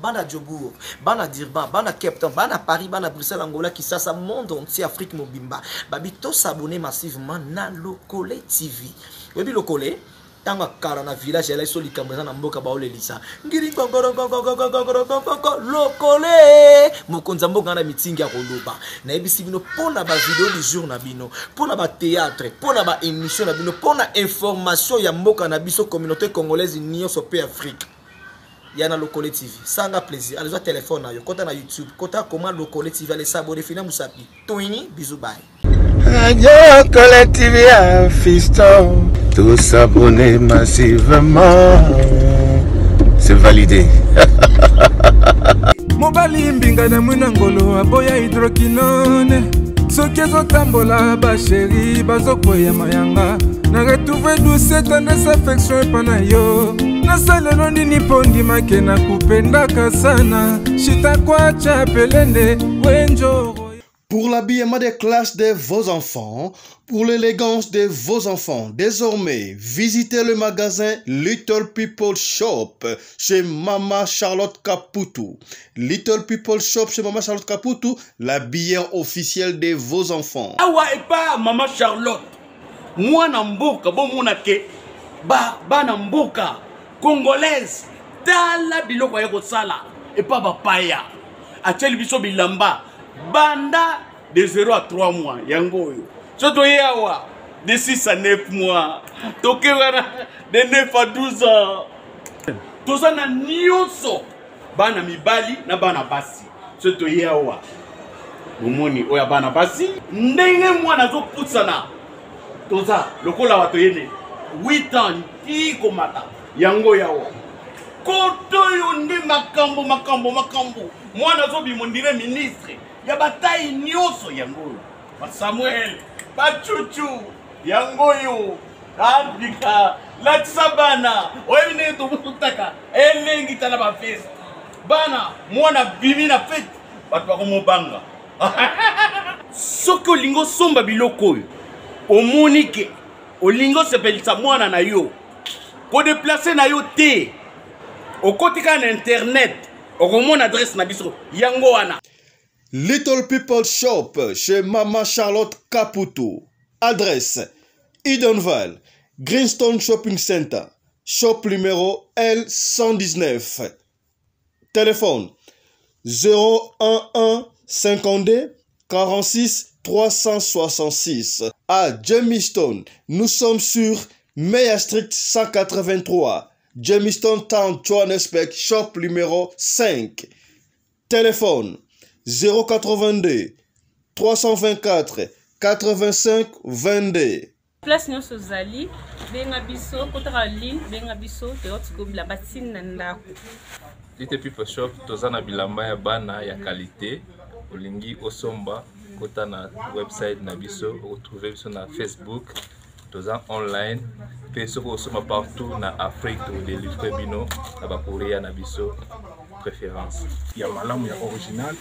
Bana Jobourg, bana Durban, bana Cape Town, bana Paris, bana Bruxelles, Angola, Kisasa, monde entier, Afrique mobimba. Babi to s'abonner massivement na Lokole TV. Oyebi Lokole? ntango akala na village elai so likambo eza na mboka baolelisa ngiri ngongorongongongongongongongoko lokole mokonzi ya mboka na mitingi ya koloba nayebisi bino mpo na bavideo du jour na bino mpo na batheatre mpo na baémission na bino mpo na information ya mboka na biso communauté congolaise nyonso mpe afrique ya na lokole tv sanga plaisir allez zwa telefone na yo kota na youtube kota koma lokole tv allez s'abonner fina musapi toini bisous bye Radio Lokole TV un fiston tous s'abonner massivement c'est validé mobali mbinga na mwina ngolo aboya hydroquinone soki ezotambola basheri bazokweya mayanga na retrouve douce tendresse affection epa na yo nasalelo nini mpo ndimake na kupendaka sana shitakwacha pelende wenjoro Pour l'habillement des classes de vos enfants, pour l'élégance de vos enfants, désormais, visitez le magasin Little People Shop chez Mama Charlotte Caputu. Little People Shop chez Mama Charlotte Caputu, l'habilleur officiel de vos enfants. Awa epa Mama Charlotte, mwana mboka bomona ke ba bana mboka congolaise tala biloko ya kosala epa bapaya atieli biso bilamba banda de 0 à 3 mois yango oyo so toye awa de 6 à 9 mois toke wana de 9 à 12 ans toza na nyonso bana mibali na bana basi so toye awa bomoni oyo ya bana basi ndenge mwana azopusana toza lokola bato yene 8 ans ti komata yango yawa koto oyo nde makambo makambo makambo mwana azobima ondire ministre ya batai nyonso yango oyo basamuel bacucu yango oyo abika latisa bana oyebi ndenge tobutaka elengi tala bafeste bana mwana bimi na fete bato bakomobanga soki olingi osomba biloko oyo omoni ke olingi osepelisa mwana na yo kodeplace na yo te okoti kaka na internet okomona adresse na biso yango wana Little People Shop chez Mama Charlotte Caputo. Adresse Edenvale, Greenstone Shopping Center, shop numéro L119. Téléphone 011 52 46 366. À Jamestown, nous sommes sur Meyer Street 183. Jamestown Town, Johannesburg, shop numéro 5. Téléphone 082 324 85 22. Place nyonso ozali benga biso kotaka ligne benga biso toyoti ko bilamba tini na ndako. Little People Shop toza na bilamba ya bana ya qualité olingi osomba kota na website na biso okotrouve biso na Facebook toza online mpe soki osomba partout na Afrique tokodelivre bino na bacourrier na biso préférence ya malamu ya original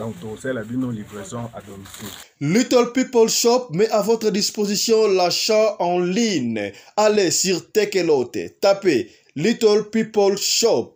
donc tokosalela bino livraison à domicile. Little People Shop met à votre disposition l'achat en ligne. Allez sur Tekelote, tapez Little People Shop.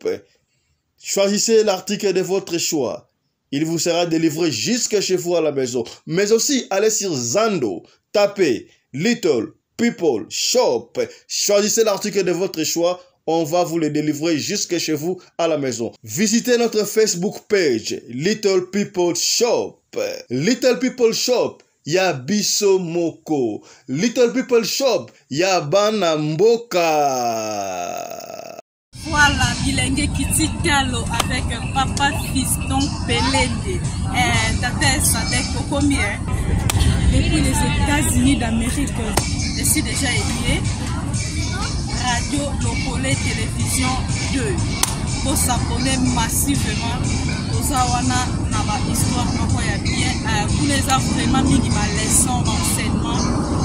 Choisissez l'article de votre choix. Il vous sera délivré jusque chez vous à la maison. Mais aussi, allez sur Zando, tapez Little People Shop. Choisissez l'article de votre choix. On va vous le délivrer jusque chez vous à la maison. Visitez notre Facebook page, Little People Shop. Little People Shop, ya biso moko. Little People Shop, ya bana mboka. Voilà, bilenge kiti talo avec papa fiston Pelende. Eh, tata Sadek okomi eh? Depuis les États-Unis d'Amérique, je suis déjà aimé. Radio Lokole Télévision 2. Pour s'abonner massivement. Toza wana na ba histoire moko ya bien. Euh, kuna eza vraiment mingi ba leçon, ba enseignement.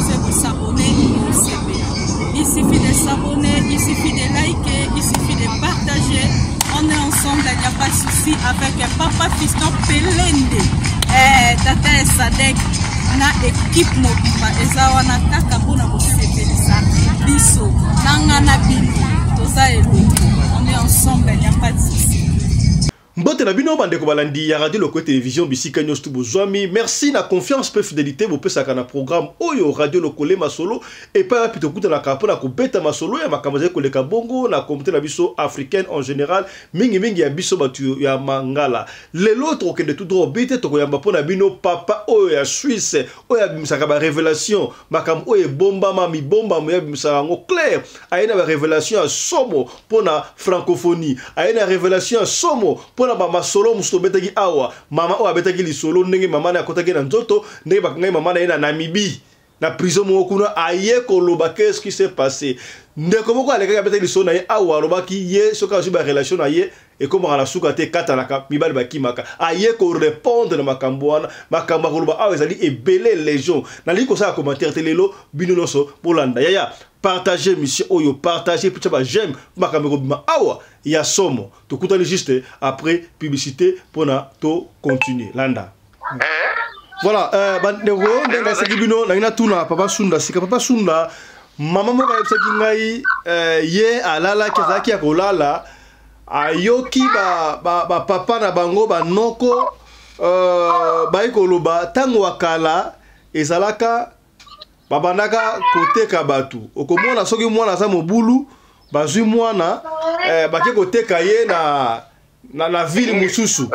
C'est pour s'abonner au CPA. Il suffit de s'abonner, il suffit de liker, il suffit de partager. On est ensemble, il n'y a pas de souci avec Papa Fiston Pelende. Eh, Tata Sadek na équipe mobimba eza wana kaka mpona kosepelisa biso na nga na bino toza elongo on est ensemble il n'y a pas de souci. Mbote na bino bandeko balandi ya Radio Lokole Television bisika nyonso tu bozwami. Merci na confiance pe fidelité bopesaka na programme oyo Radio Lokole Masolo epai wapi tokutanaka mpo na kobeta masolo ya makambo ezali koleka bongo na communauté na biso africaine en général, mingi mingi ya biso bato ya Mangala. Lelo tokokende tout droit te, tokoyamba mpo na bino papa oyo ya Suisse oyo abimisaka ba révélation, makambo oyo ebombama, mibombamo ye abimisaka yango clair. Aye na ba révélation ya somo mpo na francophonie, aye na révélation ya somo mpo na bamasolo mosusu tobetaki awa. Mama oyo abetaki lisolo ndenge mama na ye akotaki na nzoto, ndenge bakangaki mama na ye na Namibie na prison moko kuna, aye koloba qu'est-ce qui s'est passé. Ndeko moko alekaki abetaki lisolo na ye awa, alobaki ye soki azwi barelation na ye ekomaka na suka te, ekatalaka, mibali bakimaka. Aye korépondre na makambo wana. Makambo ya koloba awa ezali ebele, légion. Nalingi kosala commentaire te lelo, bino nyonso bolanda. Yaya, partage mission oyo, partage, mpe tia ba j'aime. Makambo ekobima awa ya somo. Tokutani juste après publicité mpona to continuer. Landa. Voilà, bandeko, ndenge aseki bino, nangi natuna papa Sunda sika. Papa Sunda, mama moko ayebisaki ngai ye alalaki, azalaki ya kolala, ayoki bapapa ba, ba na bango banoko bayi koloba ntango ya kala ezalaka babandaka koteka bato. Okomona soki mwana aza mobulu, bazwi mwana bake koteka ye na ville mosusu.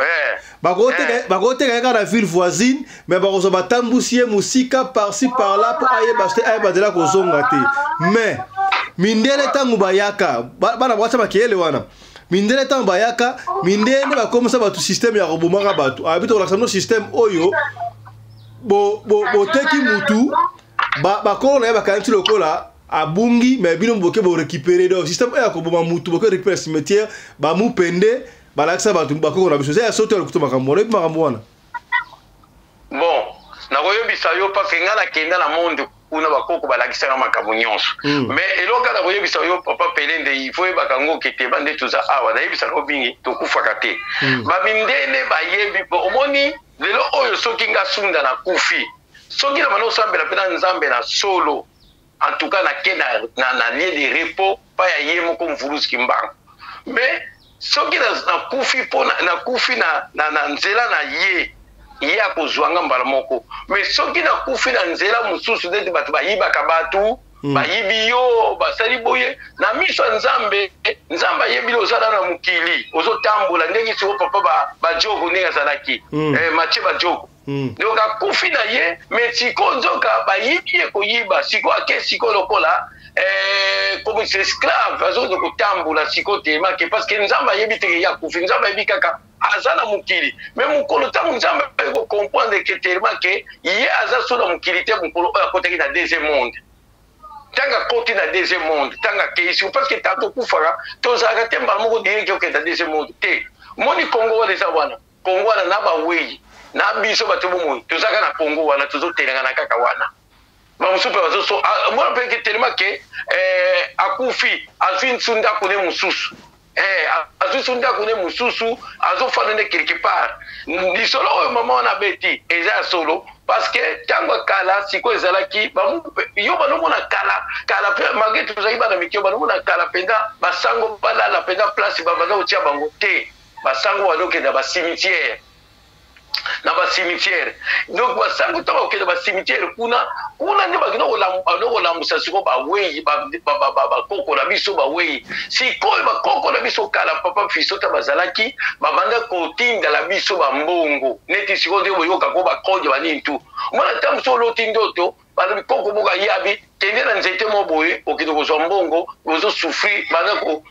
Bakoteka ye kaka na ville voisine, mais bakozwa batambusi ye mosika par-ci par-là mpo ayeba te, ayeba nzela kozonga te. Mais mindele ntango bayaka, bana bakatya makeyele wana, mindele ntango bayaka, mindele nde bakomisa bato système ya kobomaka bato. Abi tokolakisa bino système oyo boteki mutu, bakolo na ye bakanisi lokola abungi, mais bino boke borécupérer. Donc système oyo ya koboma mutu, boke récupérer cimetière, bamupende balakisa bato bakoko na biso. Eza ya soto ya lokuta makambo wana? Oyebi makambo wana? Bon, nakoyebisa yo parce que ngai nakenda na monde kuna, bakoko balakisaka makambo nyonso. Mais eloko kaka nakoyebisa yo, papa Pelende, il faut oyebaka yango ke teba nde toza awa. Nayebisaka yo mingi, tokufaka te. Bamindele bayebi. Omoni lelo oyo, soki nga Sunda nakufi, soki na banda osambela mpe na Nzambe na solo, en tout cas nake na lieu de repos pa ya ye moko Mvuluzi Kimbangu. Mais soki nakufi mpo nakufi na nzela na ye, ye akozwa nga mbala moko. Mais soki nakufi na nzela mosusu, neti bato bayibaka bato, bayibi yo, basali boye, na miso ya Nzambe, Nzambe ayebi ozala na mokili, ozotambola ndenge siko papa Bajoko ndenge azalaki, Mathieu Bajoko. Donc akufi na ye, mais sikoyo nzoka bayibi ye koyiba, sikoyo ake sikoyo lokola comme esclave, azokende kotambola sikoyo temake, parce que Nzambe ayebi teke ye akufi. Nzambe ayebi kaka aza na mokili. Mais mokolo ntango Nzambe ayi kocomprendre ke tellement ke ye aza so na mokili te, mokolo oyo akotaki na deuxième monde, ntango akoti na deuxième monde, ntango akei siko, parce que ntango tokufaka tozalaka te mbala moko direct okenda deuxième monde te. Moni Kongo wana eza wana, Kongo wana na bawei na biso bato bomoi, tozalaka na Kongo wana, tozotelengana kaka wana. Bamosusu mpe bazoso mwana mpe ke tellement ke akufi, azwi nsu ndako ne mosusu, azwi su ndako ne mosusu, azofanda nde quelque part. Lisolo oyo mama wana abeti eza ya solo, parce que ntango ya kala sikoyo ezalaki yo banomona kala kala mpe, malgré tozalaki bana mike, banomona kala mpenza basango balala mpenza place baza kotia bango te. Basango bazokenda bacimetière, na bacimetière. Donc basango ntango bakokende bacimetière kuna, kuna nde bakenda kolambusa sikoyo bawei, bakoko na biso bawei. Sikoyo bakoko na biso kala, papa Fisota, bazalaki babanda kotindala biso bambongo neti sikoyo nde boyoka ko bakodia banini tu. Mwana ntango mosu oloti ndoto, balobi koko moko ayabi, kende na nzete mo boye, okende kozwa mbongo, ozosouffrir, banda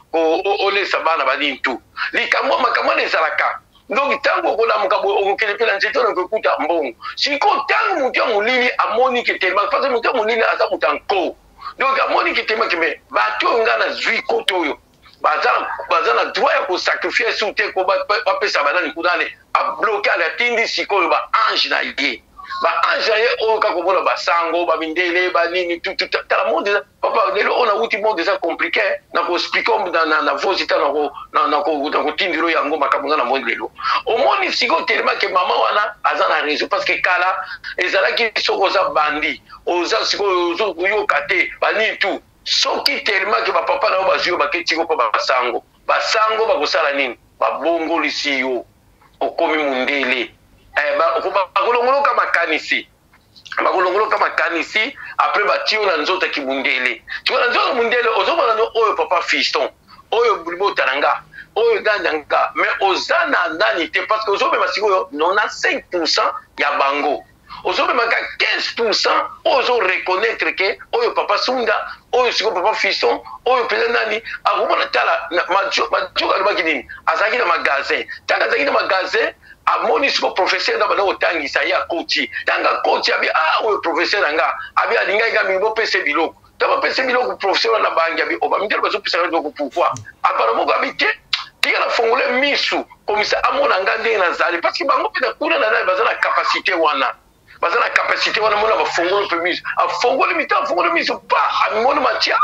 olesa bana banini tu. Likambo makambo wana ezalaka. Donc ntango okolamuka boye, okokende mpe na nzete wana, okokuta mbongo. Sikoyo ntango motu ya molili amoni ke tellement, parce que motu ya molili aza moto ya nko, donc amoni ke tellement ke me bato oyo ngai nazwi kote oyo baza na droit ya kosacrifier su te, ko bapesa banani kuna ale abloquer, ale atindi sikoyo baange na ye, baange na ye oyo kaka komona basango, bamindele, banini. Tala monde eza, papa, lelo oyo nauti, monde eza compliqué. Na koexpliquer na vosi ta na kotindelo yango makambo nga na moni lelo. Omoni sikoyo tellement ke mama wana aza na raison, parce que kala ezalaki soki oza bandi, oza sikoyo ozokoyoka te banini tu, soki tellement ke bapapa na yo bazwi yo, baketiko mpo basango, basango bakosala nini? Babongolisi yo, okomi mundele. Eh, bakolongoloka makanisi, bakolongoloka makanisi, après batie yo na nzoto ya kimundele. Sikoyo na nzoto ya mundele ozomona no oyo papa fiston, oyo libota na nga, oyo nani na nga, mais oza na nani te, parce que ozomema sikoyo 95% ya bango. Ozomemaka 15% oyo ozo reconnaître ke oyo papa Sunda, oyo sikoyo papa Fiston, oyo mpenza nani akomona. Tala, Majoka alobaki nini? Azalaki na magasin. Ntango azalaki na magasin, amoni sikoyo professeur na banda kotangisa ye, akoti. Ntango akoti, abi: "Ah, oyo professeur na nga." Abi alingaki nga mingi, bopesa biloko. Ntango bapesa biloko, professeur wana bangi abi: "O bamindele bazopesaka biloko, pourquoi?" Apana moko abi: "Te, tika na fongole misu komisa amona nga ndenge nazali." Parce que bango mpe na kuna na nani, baza na capacité wana, baza na capacité wana. Mona bafongoli mpe misu, afongoli mito, afongoli misu pa amoni matia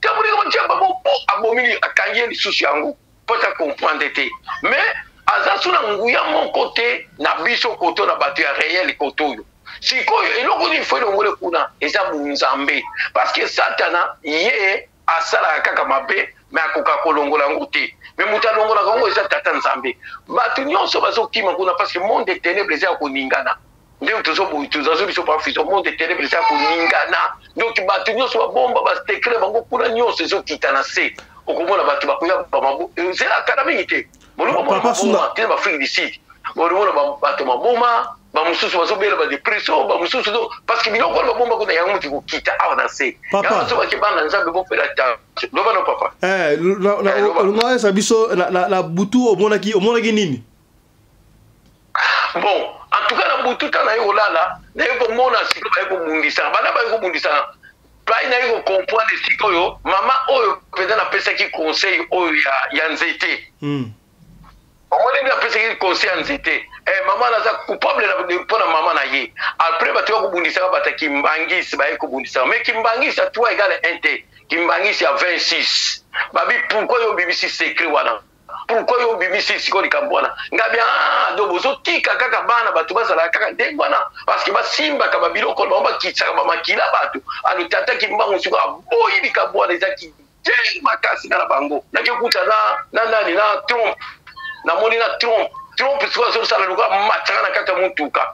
te, amonika matia babo po abomili, akangi ye lisusu yango mpo ta comprendre te. Mais aza so na nguya moko te na biso koto na bato ya réel koto oyo. Sikoyo eloko nini fo elongole kuna? Eza bunzambe, parce que Satana ye asalaka kaka mabe, me akoka kolongola yango te. Me moto alongolaka yango eza Tata Nzambe. Bato nyonso bazokima kuna parce que monde de ténèbre eza ya koningana. Nde tozazo biso bafiso, monde de ténèbre eza ya koningana. Donc bato nyonso babomba basecrets bango kuna, nyonso ezokita na se. Okomona bato bakoya bamabo, ezelaka mingi te. Molimo tina baAfrique du Sud, bolimona bato maboma, bamosusu bazobela badépression, bamosusu do, parce que biloko wana babomba kuna, yango moto kokita awa na se. Yango so bake, bana Nzambe, bopela attention. Loba no, papa. Olonga oyesa biso na butu omonaki nini? Bon, en tout cas na butu, ta naye kolala, naye komona sikoyo baye kobundisaka, bana baye kobundisaka pai. Naye kocomprendre sikoyo mama oyo mpenza napesaki conseil oyo ya nzete. Omoni nde apesaki conseil ya nzete, mama naza coupable mpo na mama na ye. Après bato ya kobundisaka, bato ya Kimbangisi baye kobundisaka, mais Kimbangisi ya 3 égale 1 te, Kimbangisi ya 26. Babi: "Pourquoi yo obimisi secret wana? Pourquoi yo obimisi sikoyo likambo wana?" Ngabi: "Ah, donc bozotika kaka bana bato bazalaka kaka ndenge wana, parce que basimbaka babiloko bango, bakitisaka bamakila bato." Alo tata Kimbangu sikoyo aboyi likambo wana, ezaki guerre makasi nga na bango. Nakekuta na nani, na Trump. Namoni na Trump, Trump sikoyo azosala lokola matanga na kati ya motuka.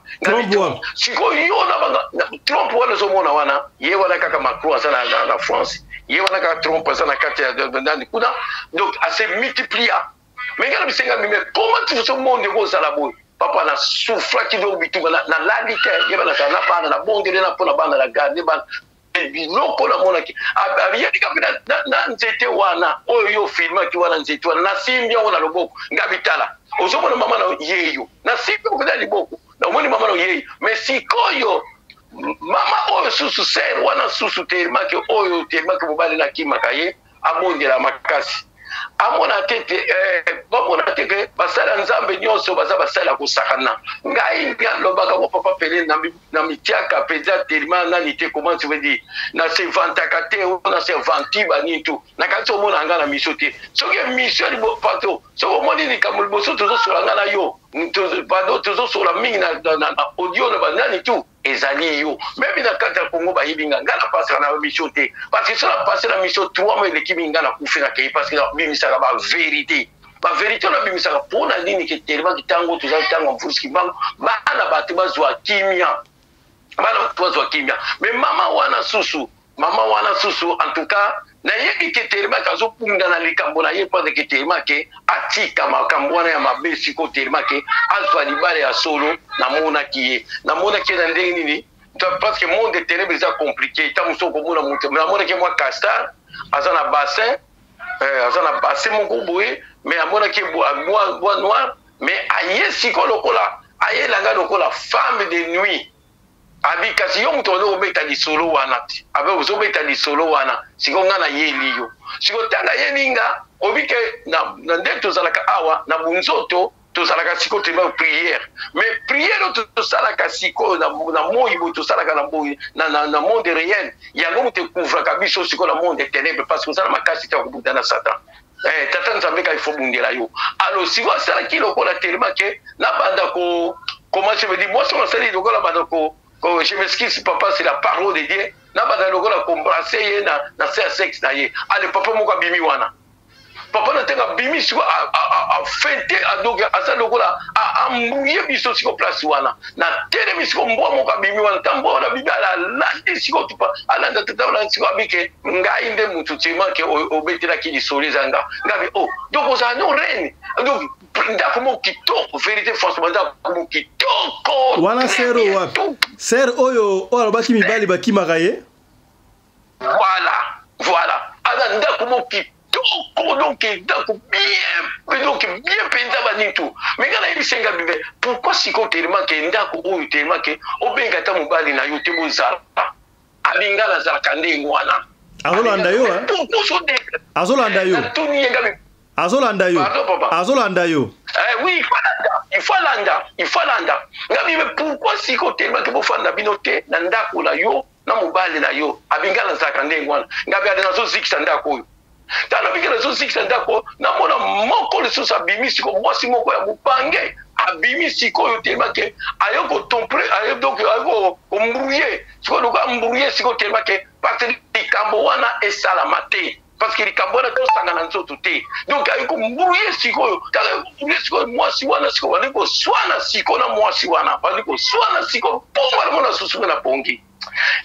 Sikoyo yo na banga Trump wana, ozomona wana ye wana kaka Macron aza na France, ye wana kaka Trump aza na kati ya nani kuna. Donc ase multiplia. Mais ngai na bisenga mime, comment tu ce monde ekozala boye? Papa, na souffraki donc bitumba, nalali te. Yeba nazala na bana, nabondeli na mpo na bana, na garde bana. Biloko namonaki, ayebika mpe na nzete wana oyo yo filmaki wana, nzete wana nasimbi yango na loboko. Nga bitala, ozomona mama na yeyo, nasimbi yango mpenza liboko, namoni mama na yeyo. Mais sikoyo mama oyo susu sere wana susu telemaki, oyo telemaki mobali nakimaka ye, abondela makasi, amona te te, bamona te ke basali ya Nzambe nyonso baza basali ya kosakana. Ngai nalobaka ngo, papa Pele, na mitiaka mpenza telema nani te, comment tu veux dire, na se vantaka te, o na se vanti banini tu. Nakanisi omona nga na mission te. Soki mission pato, soki omoni likambo liboso, tozosola nga na yo, pardon, tozosola mingi na audio na banani tu, ezali yo. Même na kati ya Congo bayebi nga. Nga napasaka na mission te, parce que so napase na mission 3 mois eleki mingi, nga nakufi, nakei, parce que nabimisaka bavérité. Bavérité oyo nabimisaka mpona nini? Ke telemaki ntango toza ntango mfuruski mbango, bana bato bazwa kimia, bana bato bazwa kimia. Mais mama wana susu, mama wana susu, en tout cas nayebi ke telemaki azobunda na likambo na ye, mpo ke telemaki atika makambo wana ya mabe. Sikoyo telemaki azwa libala ya solo. Namonaki ye, namonaki ye na ndenge nini? Parce que monde ténèbre eza compliqué. Ta mosu okomona moto, namonaki mwa castar aza na bassin, aza na bassin moko boye, mais amonaki bois noir. Mais aye sikoyo lokola ayelanga lokola femme de nuit. Abi: "Kasi yo moto oza kobeta lisolo wana te." Abe ozobeta lisolo wana sikoyo, nga nayeli yo sikoyo. Ntango ayeli nga, obi ke na nde tozalaka awa na bunzoto, tozalaka sikoyo toyeba prière. Mais prière oyo tosalaka sikoyo na moi boye, tosalaka na boye na monde réel, yango moto ecouvraka biso sikoyo na monde ténèbre, parce que ozala makasi te ya kobunda na Satan. Tata Nzambe ka ifo bundela yo. Alors sikoyo asalaki lokola tellement ke nabanda ko, comment je veux dire, mwasi oyo asali lokola banda ko, je m'excuse papa, c'est la parole de Dieu, nabanda lokola koembrasser ye na se ya sexe na ye. Ale papa moko abimi wana. Papa na ntango abimi siko afente, donc aza lokola ambuye biso siko place wana. Na telemi siko, mbwa moko abimi wana. Ta mbwa wana abimi, alandi siko tupa, alanda tata wana siko, abike ngai nde mutu tema ke obetelaki lisolo eza nga. Ngabi oh, donc ozala no reine, donc ndako moko kitoko, vérité, franchement, ndako moko kitoko. Wana sere oyo wapi? Sere oyo oyo alobaki mibali bakimaka ye? Voilà, aza ndako moko kitoko, donc ndako bien, donc bien mpenza, banini tu. Mais ngai nayebisi nga bibe, pourquoi sikoyo tellement ke ndako oyo, tellement ke obenga ata mobali na yo te, bozala alinga, nazalaka ndenge wana. Azolanda yo? Azolanda yo? Natuni ye ngabi. Azolanda yo? Pardon, papa. Azolanda yo? Eh, oui, il faut alanda, il faut alanda, il faut alanda. Ngabi, mais pourquoi sikoyo tellement ke bofanda bino te na ndako na yo na mobali na yo? Abinga nazalaka ndenge wana. Ngabi ade nazozikisa ndako oyo. Ntango nabiki nazozikisa ndako, namona moko lisusu abimi siko, mwasi moko ya mopange abimi sikoyo, tellement ke aye kotompre, aye donc aye koembrouiller sikoyo, lokola embrouiller sikoyo, tellement ke parce que likambo wana esalama te, parce que likambo wana tosanga na nzoto te. Donc aye koembrouiller sikoyo, kaka aye koembrouiller sikoyo mwasi wana sikoyo, bandi koswana sikoyo na mwasi wana, bandi koswana sikoyo mpongo namona susu na pongi.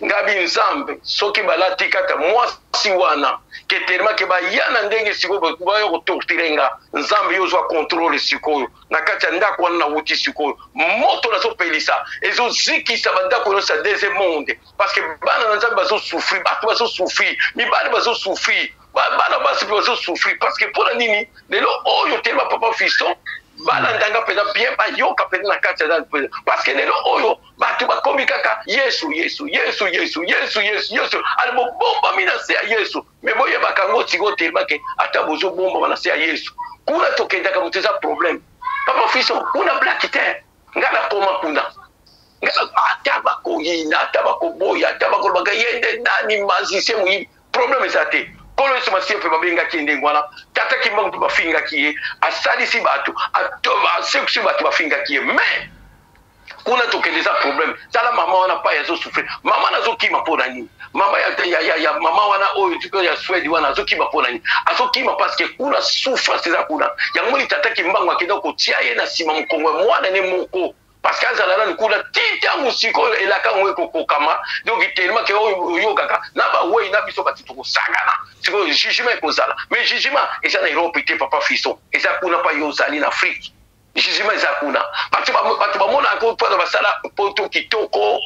Ngabi Nzambe, soki balati kata mwasi wana ke tellement ke baya na ndenge sikoyo baya kotorturer nga, Nzambe, yo ozwa contrôle sikoyo na kati ya ndako wana. Nawuti sikoyo, moto nazopelisa ezozikisa bandako nyonso ya deuxième monde, parce que bana na Nzambe bazosouffrir, bato bazosouffrir, mibali bazosouffrir, bana basi mpe bazosouffrir. Parce que mpona nini lelo oyo telema, papa Fiston, balandanga mpenza bien, bayoka mpenza na kati ya, parce que lelo oyo bato bakomi kaka Yesu, Yesu, Yesu, Yesu, Yesu, Yesu, Yesu. Ale bobombami na se ya Yesu, mais boyebaka yango sikoyo telemake, ata bozobombama na se ya Yesu, kuna tokendaka moto eza problème, papa Fiston. Kuna blague te. Nga nakoma kuna, ata bakoyina, ata bakoboya, ata bakolobaka ye nde nani, magicien, moyibi, problème eza te. Nkolo Yesu Masiya mpe babengaki ye ndenge wana. Tata Kimbangu mpe bafingaki ye, asalisi bato, asekusi bato, bafingaki ye. Mais kuna tokende eza problème. Tala mama wana pai azosouffrir, mama nazokima mpo na nini? Mama ya mama wana oyo ya Swede wana azokima mpo na nini? Azokima parce que kuna souffrance eza kuna. Yango moni tata Kimbangu akenda kotia ye na nsima mokongo ya mwana ne moko, parce que azala nanu kuna ti ntango sikoyo elaka yango ekokokama. Donc tellement ke oyo oyokaka na bawei na biso bato tokosangana sikoyo, jugement ekozala. Mais jugement eza na Europe te, papa Fiston, eza kuna mpa yo ozali na Afrique. Jugement eza kuna. Bato bamonaka mpona basala poto kitoko,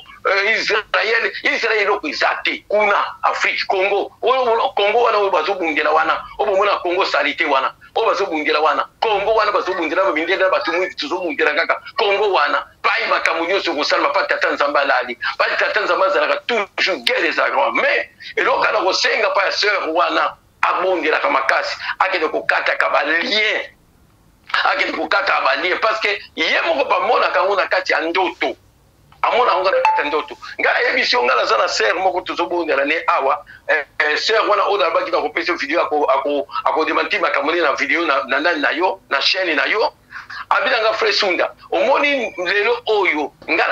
Israel, Israel eloko eza te kuna. Afrique, Congo oyo, Congo wana oyo bazobundela wana, oyo bomona Congo saleté wana oyo bazobundela wana, Congo wana bazobundela bamindele na bato mwingi, tozobundela kaka Congo wana. Pai makambo nyonso ekosalema mpa tata Nzambe alali, pai tata Nzambe azalaka toujours, guerre ezalaka. Mais eloko na kosenga mpa ya sœur wana, abondelaka makasi, akende kokataka balien, akende kokataka balien, parce que ye moko bamonaka yango na kati ya ndoto, amona yango na kati ya ndoto. Ngai nayebisi yo, ngai naza na sœur moko tozobondela ne awa. Sœur wana oyo nalobaki na kopesa video, akodémentir makambo nde na video na nani na yo, na chaîne na yo. Abinanga frère Sunda, omoni lelo oyo ngai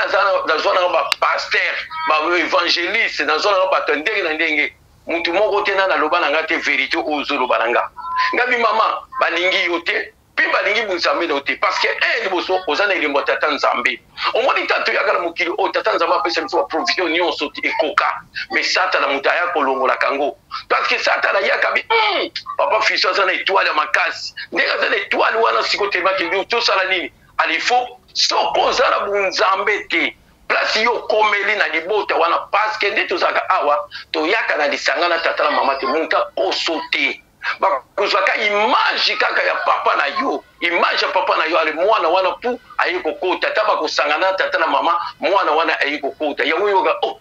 nazwa nanga bapasteur, baévangéliste, nazwa nanga bato ya ndenge na ndenge, mutu moko te nani aloba na nga te vérité oyo ozoloba na nga. Ngabi mama, balingi yo te mpe balingi bunzambe na yo te, parce que un liboso oza na elembo ya tata Nzambe. Omoni, tata toyaka na mokili oyo, tata Nzambe apesa biso baprovision nyonso ekoka, mais Satana moto aya kolongolaka yango, parce que Satana ayaka bi papa Fiso aza na étoile ya makasi. Ndenge aza na étoile wana, sikoyo temaki tosala nini? Ali faut soko oza na bunzambe te, place yo okomeli na libota wana, parce que nde tozalaka awa, toyaka na lisanga na tata na mama te, moto akoso te, bakozwaka image kaka ya papa na yo, image ya papa na yo. Ale mwana wana pu aye kokota, ata bakosangana na tata na mama, mwana wana aye kokota yango yoka. Oh,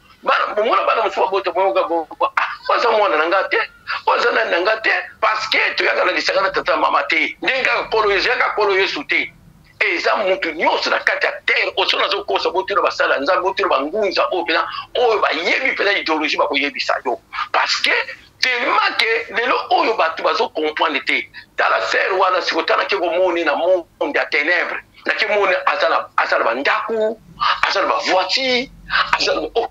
bomona bana mosusu babota, boyoka, ah, aza mwana na nga te, aza nani na nga te, parce que toyaka na lisanga na tata na mama te. Ndenge kaka Nkolo Yesu yaka, Nkolo Yesu te, eza mutu nyonso na kati ya terre oso. Nazokosa? Botuna basala Nzambe, botuna bangunza oyo mpena oyo bayebi mpena idéologie, bakoyebisa yo. Parce que tellement ke lelo oyo bato bazocomprendre te. Tala sœur wana siko, tala ke komoni na monde ya ténèbre, nake moni aza na bandako, aza na bavoiture, aza na oh.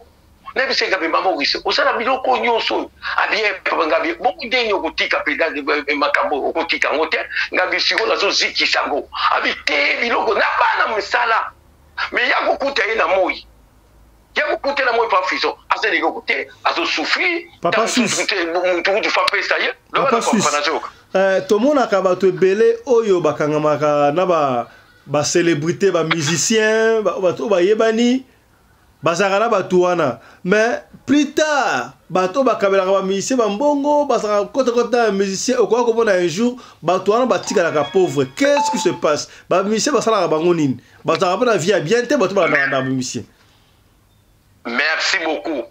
Nayebisa ye, ngabi, mama Augustin, osala biloko nyonso oyo abie papa. Ngabi, bongo ndenge okotika mpenza eh, makambo oyo okotika yango te? Ngabi, sikoyo nazozikisa yango. Abi te, biloko na bana misala me ya kokuta ye na moi, ya kokuta na moi. Pa Fiso aza eloko te, azosouffrir. Papa Suisse. Mutu kutu fa pesa ye. Papa Suisse, eh, tomonaka bato ebele oyo bakangamaka na ba bacélébrité, bamusicien, bato oyo bayebani, bazalaka na bato wana, mais plus tard bato oyo bakabelaka bamusicien bambongo, bazalaka kotakota na musicien. Okoka komona un jour bato wana batikalaka pauvre. Qu'est-ce qui se passe? Bamusicien basalaka bango nini? Bazalaka mpe na vie ya bien te, bato balandaka na bamusicien. Merci beaucoup,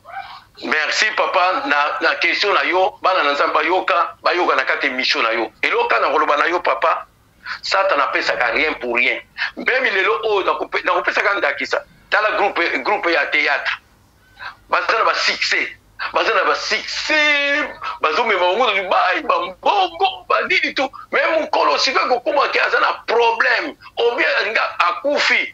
merci papa na question na yo. Bana na Nzambe bayoka, bayoka na kati émission na yo. Eloka na koloba na yo, papa, Satan apesaka rien pour rien. Même lelo oyo nakopesaka ndakisa, tala groupe ya théâtre, baza na basuccès, baza na basuccès, bazomema bango na Dubai, bambongo, banini to. Mais mokolo sikoyo ekokomake aza na problème, obien alinga akufi,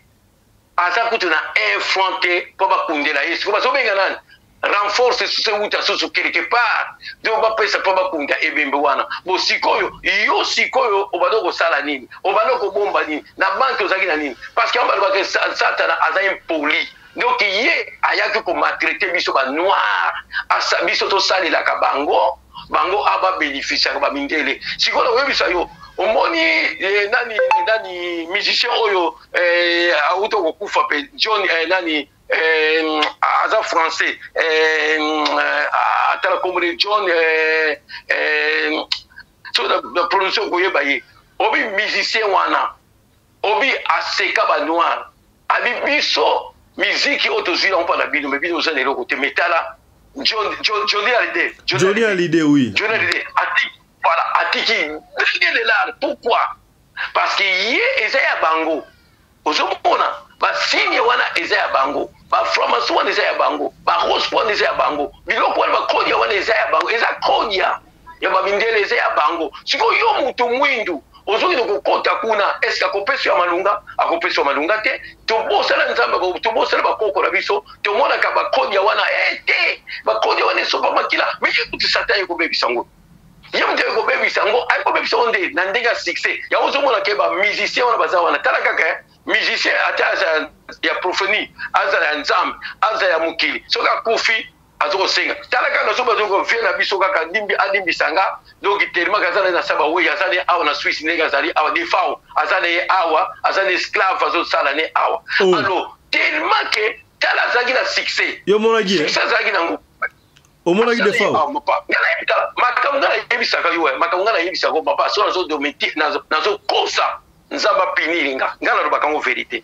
aza kutu na un franc te mpo bakundela ye. Sikoyo bazobenga nani? Renforce susu ewuta susu quelque part, donc bapesa mpo bakunda ebembe wana. Bo sikoyo yo, sikoyo obanda kosala nini? Obanda kobomba nini na banke? Ozalaki na nini? Parce que yango balobaka, Satana aza impoli. Donc ye ayaki komaltraiter biso banoir, biso tosalelaka bango, bango ababénéficiaka bamindele. Sikoyo nakoyebisa yo, omoni eh, nani musicien oyo eh, auta kokufa mpe, John eh, nani eh, aza français eh, atala kombo John eh, eh, so na production koyeba ye. Obi musicien wana obi aseka banoir, abi biso miziki oyo tozwi yango mpo na bino, me bino oza na eloko te. Me tala Johnny Hallyday. Johnny Hallyday, oui. Johnny Hallyday atiki, voilà, atiki ndenge de l'art. Pourquoi? Parce que ye eza ya bango. Ozomona basigne wana eza ya bango, bafranc-maçon wana eza ya bango, barose wana eza ya bango, biloko wana, bakodia wana eza ya bango, eza kodia ya bamindele, eza ya bango. Sikoyo yo moto mwindu ozokende kokota kuna, eske akopesa ya malunga? Akopesa ya malunga te. Tobosana Nzambe, tobosana bakoko na biso. Tomonaka bakodia wana e te, bakodia wana esopa makila. Me ye kutu Satan ye kobebisa yango, ye moto aye kobebisa yango, aye kobebisa yango nde na ndenge ya succès. Yango ozomona ke bamusicien wana baza wana, tala kaka musicien, ata aza ya prophétie, azala ya Nzambe, aza ya mokili, soki akufi azokosenga. Tala kaka nazo bazokovie na biso kaka ndimbi alimbisa nga. Donc tellement aza na sa baweyi, aza ne awa na Suisse, ndenge azali awa Defao, aza na ye awa, aza na esclave, azosala ne awa. Oh. Alors tellement ke tala azalaki na succès. Yo monaki? Succès azalaki nango. Omonaki Defao? Makambo nga nayebisaka yo, makambo nga nayebisaka yo, papa, so nazokosa, Nzambe apinili nga. Nga nalobaka yango vérité,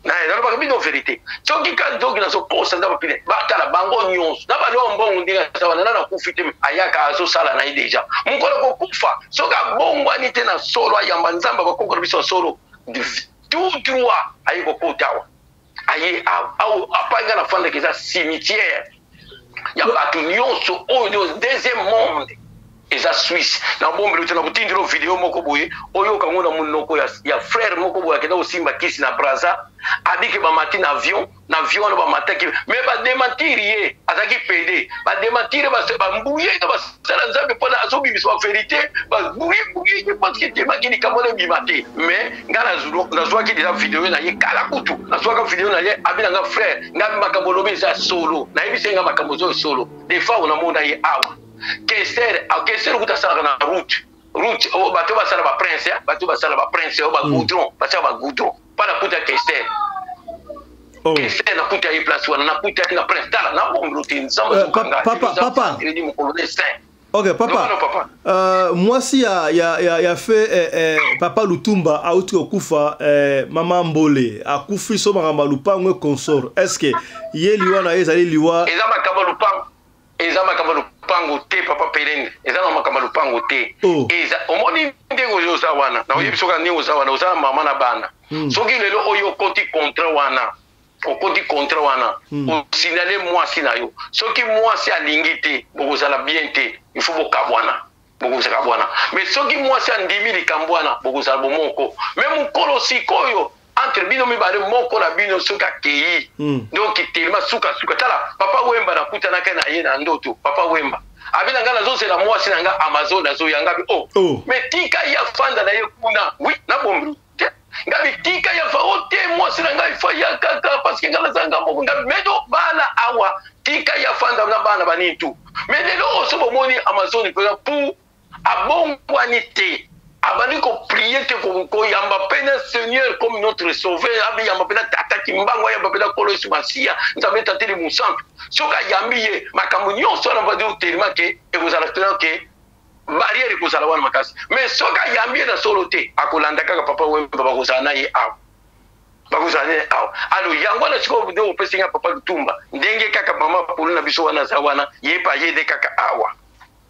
nalobaka bino vérité. Soki ka donc nazokosa, Nzambe apini. Batala bango nyonso na baloo mbongo ndenge aza wana, nana akufi te, ayaka azosala na ye déjà. Mokolo kokufa, soki abongwani te na solo, ayamba Nzambe bakoko na biso ya solo, tout droit aye kokota awa, aye awa apai nga nafandaka, eza cimetière ya bato nyonso oyo nyonso. Deuxième monde eza Suisse. Na bombelo te, na kotindela video moko boye, oyoka yango na monoko ya frère moko boye akenda kosimba kisi na Braza. Abike bamati na avion, na avion wana bamataki, me badémentir ye azalaki pede, badémentir, bambuye na basala Nzambe mpona azobimisa bavérité, babuye ye parce que temaki likambo wana ebima te. Mais nga nazwaki deja video na ye kala kutu, nazwaka video na ye. Abi na nga, frère, nga makambo olobi eza solo. Nayebisi ye nga makambo ozo solo. Defao namona ye awa. Kester, Kester kuta asalaka na route bato basala baprince, bato basala baprince oyo bagoudron, basala bagoudron mpa nakuta Kester. Oh. Kester nakuta ye place wana, nakuta ye na prince. Tala, nabombelo te, Nzambe azokanga. Papa, papa. Mokolo ne saint. Ok papa, Non, papa. Mwasi ya fe papa Lutumba auti kokufa, mama Mbole akufi, so makambo ya lupango et consort, est ce que ye liwa na ye ezali liwa? Eza makambo ya lupango, eza makambo ya lupango te, papa Pelende, eza na makambo ya lupango te. Oh. Eza, omoni ndenge oyo oza wana, na oyebi soki ndenge oza wana, oza na mama na bana. Soki lelo oyo okoti contrat wana, okoti contrat wana, osignale mwasi na yo, soki mwasi alingi te, bokozala bien te, il faut bokabwana, bokozala bwana. Mais soki mwasi andimi likambo wana, bokozala bomoko. Me mokolo sikoyo Entre bino mibale, moko na bino soki akei, donc telema sukasuka. Tala Papa Wemba, nakutanaka na ye na ndoto. Papa Wemba abi na ngai, nazozela mwasi na ngai Amazon azoya. Ngabi: "Oh, mais tika ye afanda na ye kuna." Oui, nabombi te. Ngabi: "Tika ye afa o te, mwasi na ngai fa ya kaka, parce que ngai nazanga moko." Ngabi: "Mais do bana awa, tika ye afanda na bana banini tu." Mais lelo oyo so bomoni Amazon mpenza pour abongwani te, abandi koprier te, koyamba mpe na Seigneur comme notre sauveur, abiyamba mpe na Tata Kimbangu, ayamba mpe na Nkolo Yesu Masiya, Nzambe Tateli Mosantu. Soki ayambi ye, makambo nyonso wana badi telema ke ekozala tena ke barrière ekozala wana makasi. Mais soki ayambi ye na solo te, akolanda kaka Papa Wemba, bakozala na ye awa, bakozala nini awa. Alors yango wana sikoyo nde opesi nga Papa Lutumba, ndenge kaka mama Polo na biso wana aza wana, ye mpe aye nde kaka awa.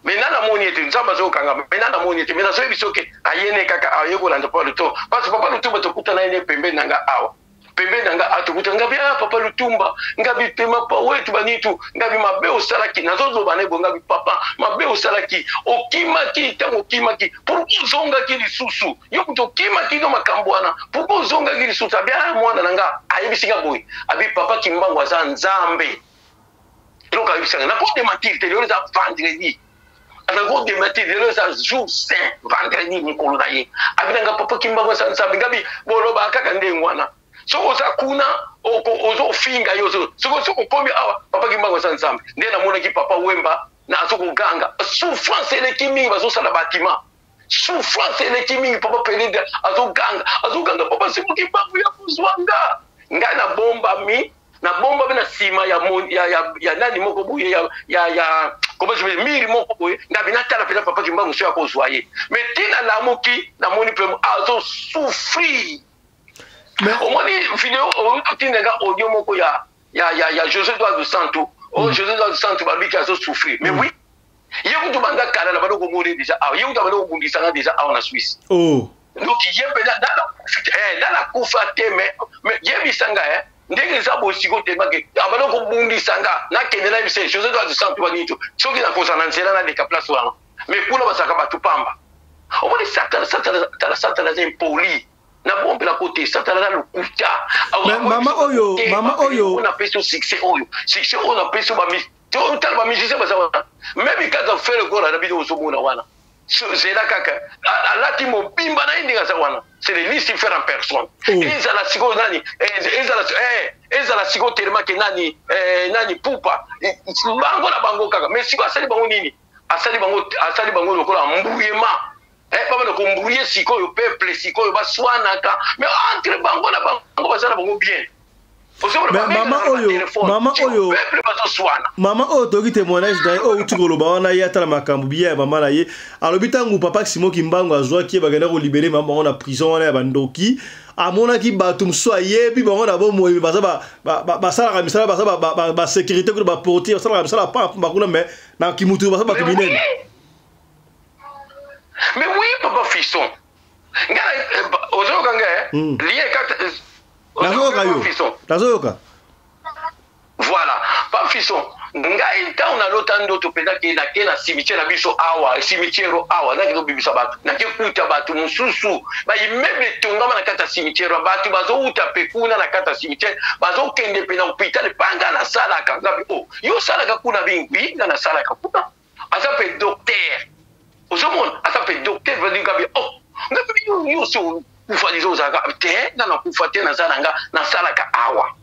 Mais nga namoni ete Nzambe azokanga. Mais nga namoni ete, mais nazoyebi soki ayene kaka aye kolanda Papa Lutumba, parce que Papa Lutumba tokutana ye ne pembeni na nga awa, pembeni na nga awa tokuta. Ngabi: "Ah, Papa Lutumba." Ngabi: "Pema pa wetu banitu." Ngabi: "Mabe osalaki, nazoloba na ye boye." Ngabi: "Papa, mabe osalaki, okimaki. Ntango okimaki, pourquoi ozongaki lisusu? Yo kutu okimaki no makambo wana, pourquoi ozongaki lisusu?" Abi: "Ah, mwana na nga." Ayebisi nga boye, abi: "Papa Kimbangu aza Nzambe." Eloko ayebisanga, nakodémentir te. Lelo eza vendredi, nakodémentir, lelo eza jour saint, vendredi, mokolo na ye. Abi nanga: "Papa Kimbangu aza Nzambe." Ngabi: "Boloba kaka ndenge wana. Soki oza kuna, ozofinga yo. Soki okomi awa, Papa Kimbangu aza Nzambe." Nde namonaki Papa Wemba nazokoganga, souffrance eleki mingi, bazosala batima, souffrance eleki mingi. Papa Pelende azoganga, azoganga: "Papa Simo Kimbangu ya kozwanga ngai." Nabombami, nabombami na nsima ya nani moko boye, ya comment je vais, mur moko boye. Ngabi natala mpenza Papa Kimbangu so ya kozwa ye. Mais ntina lamuki, namoni mpe azosouffrir. Omoni video otindenga, audio moko ya José Eduardo Santo oyo. José Eduardo Santo babiki azosouffrir. Mais oui, ye kutu banda kala na bando komona déjà awa, ye kutu abanda kobundisanga déjà awa na Suisse. Donc ye mpenza nana kufa te. Mais yebisanga ndenge eza bosiko temake abanda kobundisanga, nakende nayebisa José Eduardo Santo banini to soki nakozala na nzela, naleka place wana. Mais kuna bazalaka bato pamba. Omoni Satana, Satana, Satana aza impoli, nabombela kote, Satana aza lokuta. Mama oyo, mama oyo. Napesi yo succès oyo, succès oyo napesi yo, otala bamusicien baza wana, même kaka Ferre Gola na bino ozomona wana, zela kaka alati mobimba na ye ndenge aza wana, c'est le Lucifer en personne. Ezala sikoyo nani, ezala sikoyo telemake nani, nani Pupa, bango na bango kaka. Mais sikoyo asali bango nini? Asali bango, asali bango lokola mbuyema, babanda kombrouiller sikoyo peuple, sikoyo baswanaka. Mais entre bango na bango baza na bango bien. Mama oyo, mama oyo, mama oyo toyoki témoignage na ye oyo uti koloba wana, ye atala makambo biya ya mama na ye. Alobi ntango Papa Simo Kimbangu azwaki ye, bakenda kolibérer mama bango na prison wana ya bandoki, amonaki bato mosusu ayebi bango na bomoi, baza basalaka misala, baza basécurité kuna, baportier, basalaka misala pamba kuna, mais na kimutu baza bato minene. Mais oui, Papa Fiston, ngai ozoyoka ngai lien kata? Nazoyoka yo, nazoyoka. Voilà, Papa Fiston, ngai ntango nalota ndoto mpenza ke nake na cimetière na biso awa, cimetière awa, nake kobimisa bato, nake kuta bato mosusu, baimmeuble etongama na kati ya cimetière, bato bazowuta mpe kuna na kati ya cimetière, bazokende mpe na hôpital epa nga nasalaka. Ngabi: "O, yo osalaka kuna?" Bingi nga nasalaka kuna, aza mpe docteur, ozomona, aza mpe docteur. Ngabi: "Oh." Ngabi: "Yo so kufa lizo ozalaka te?" Nga nakufa te, naza na nga, nasalaka awa.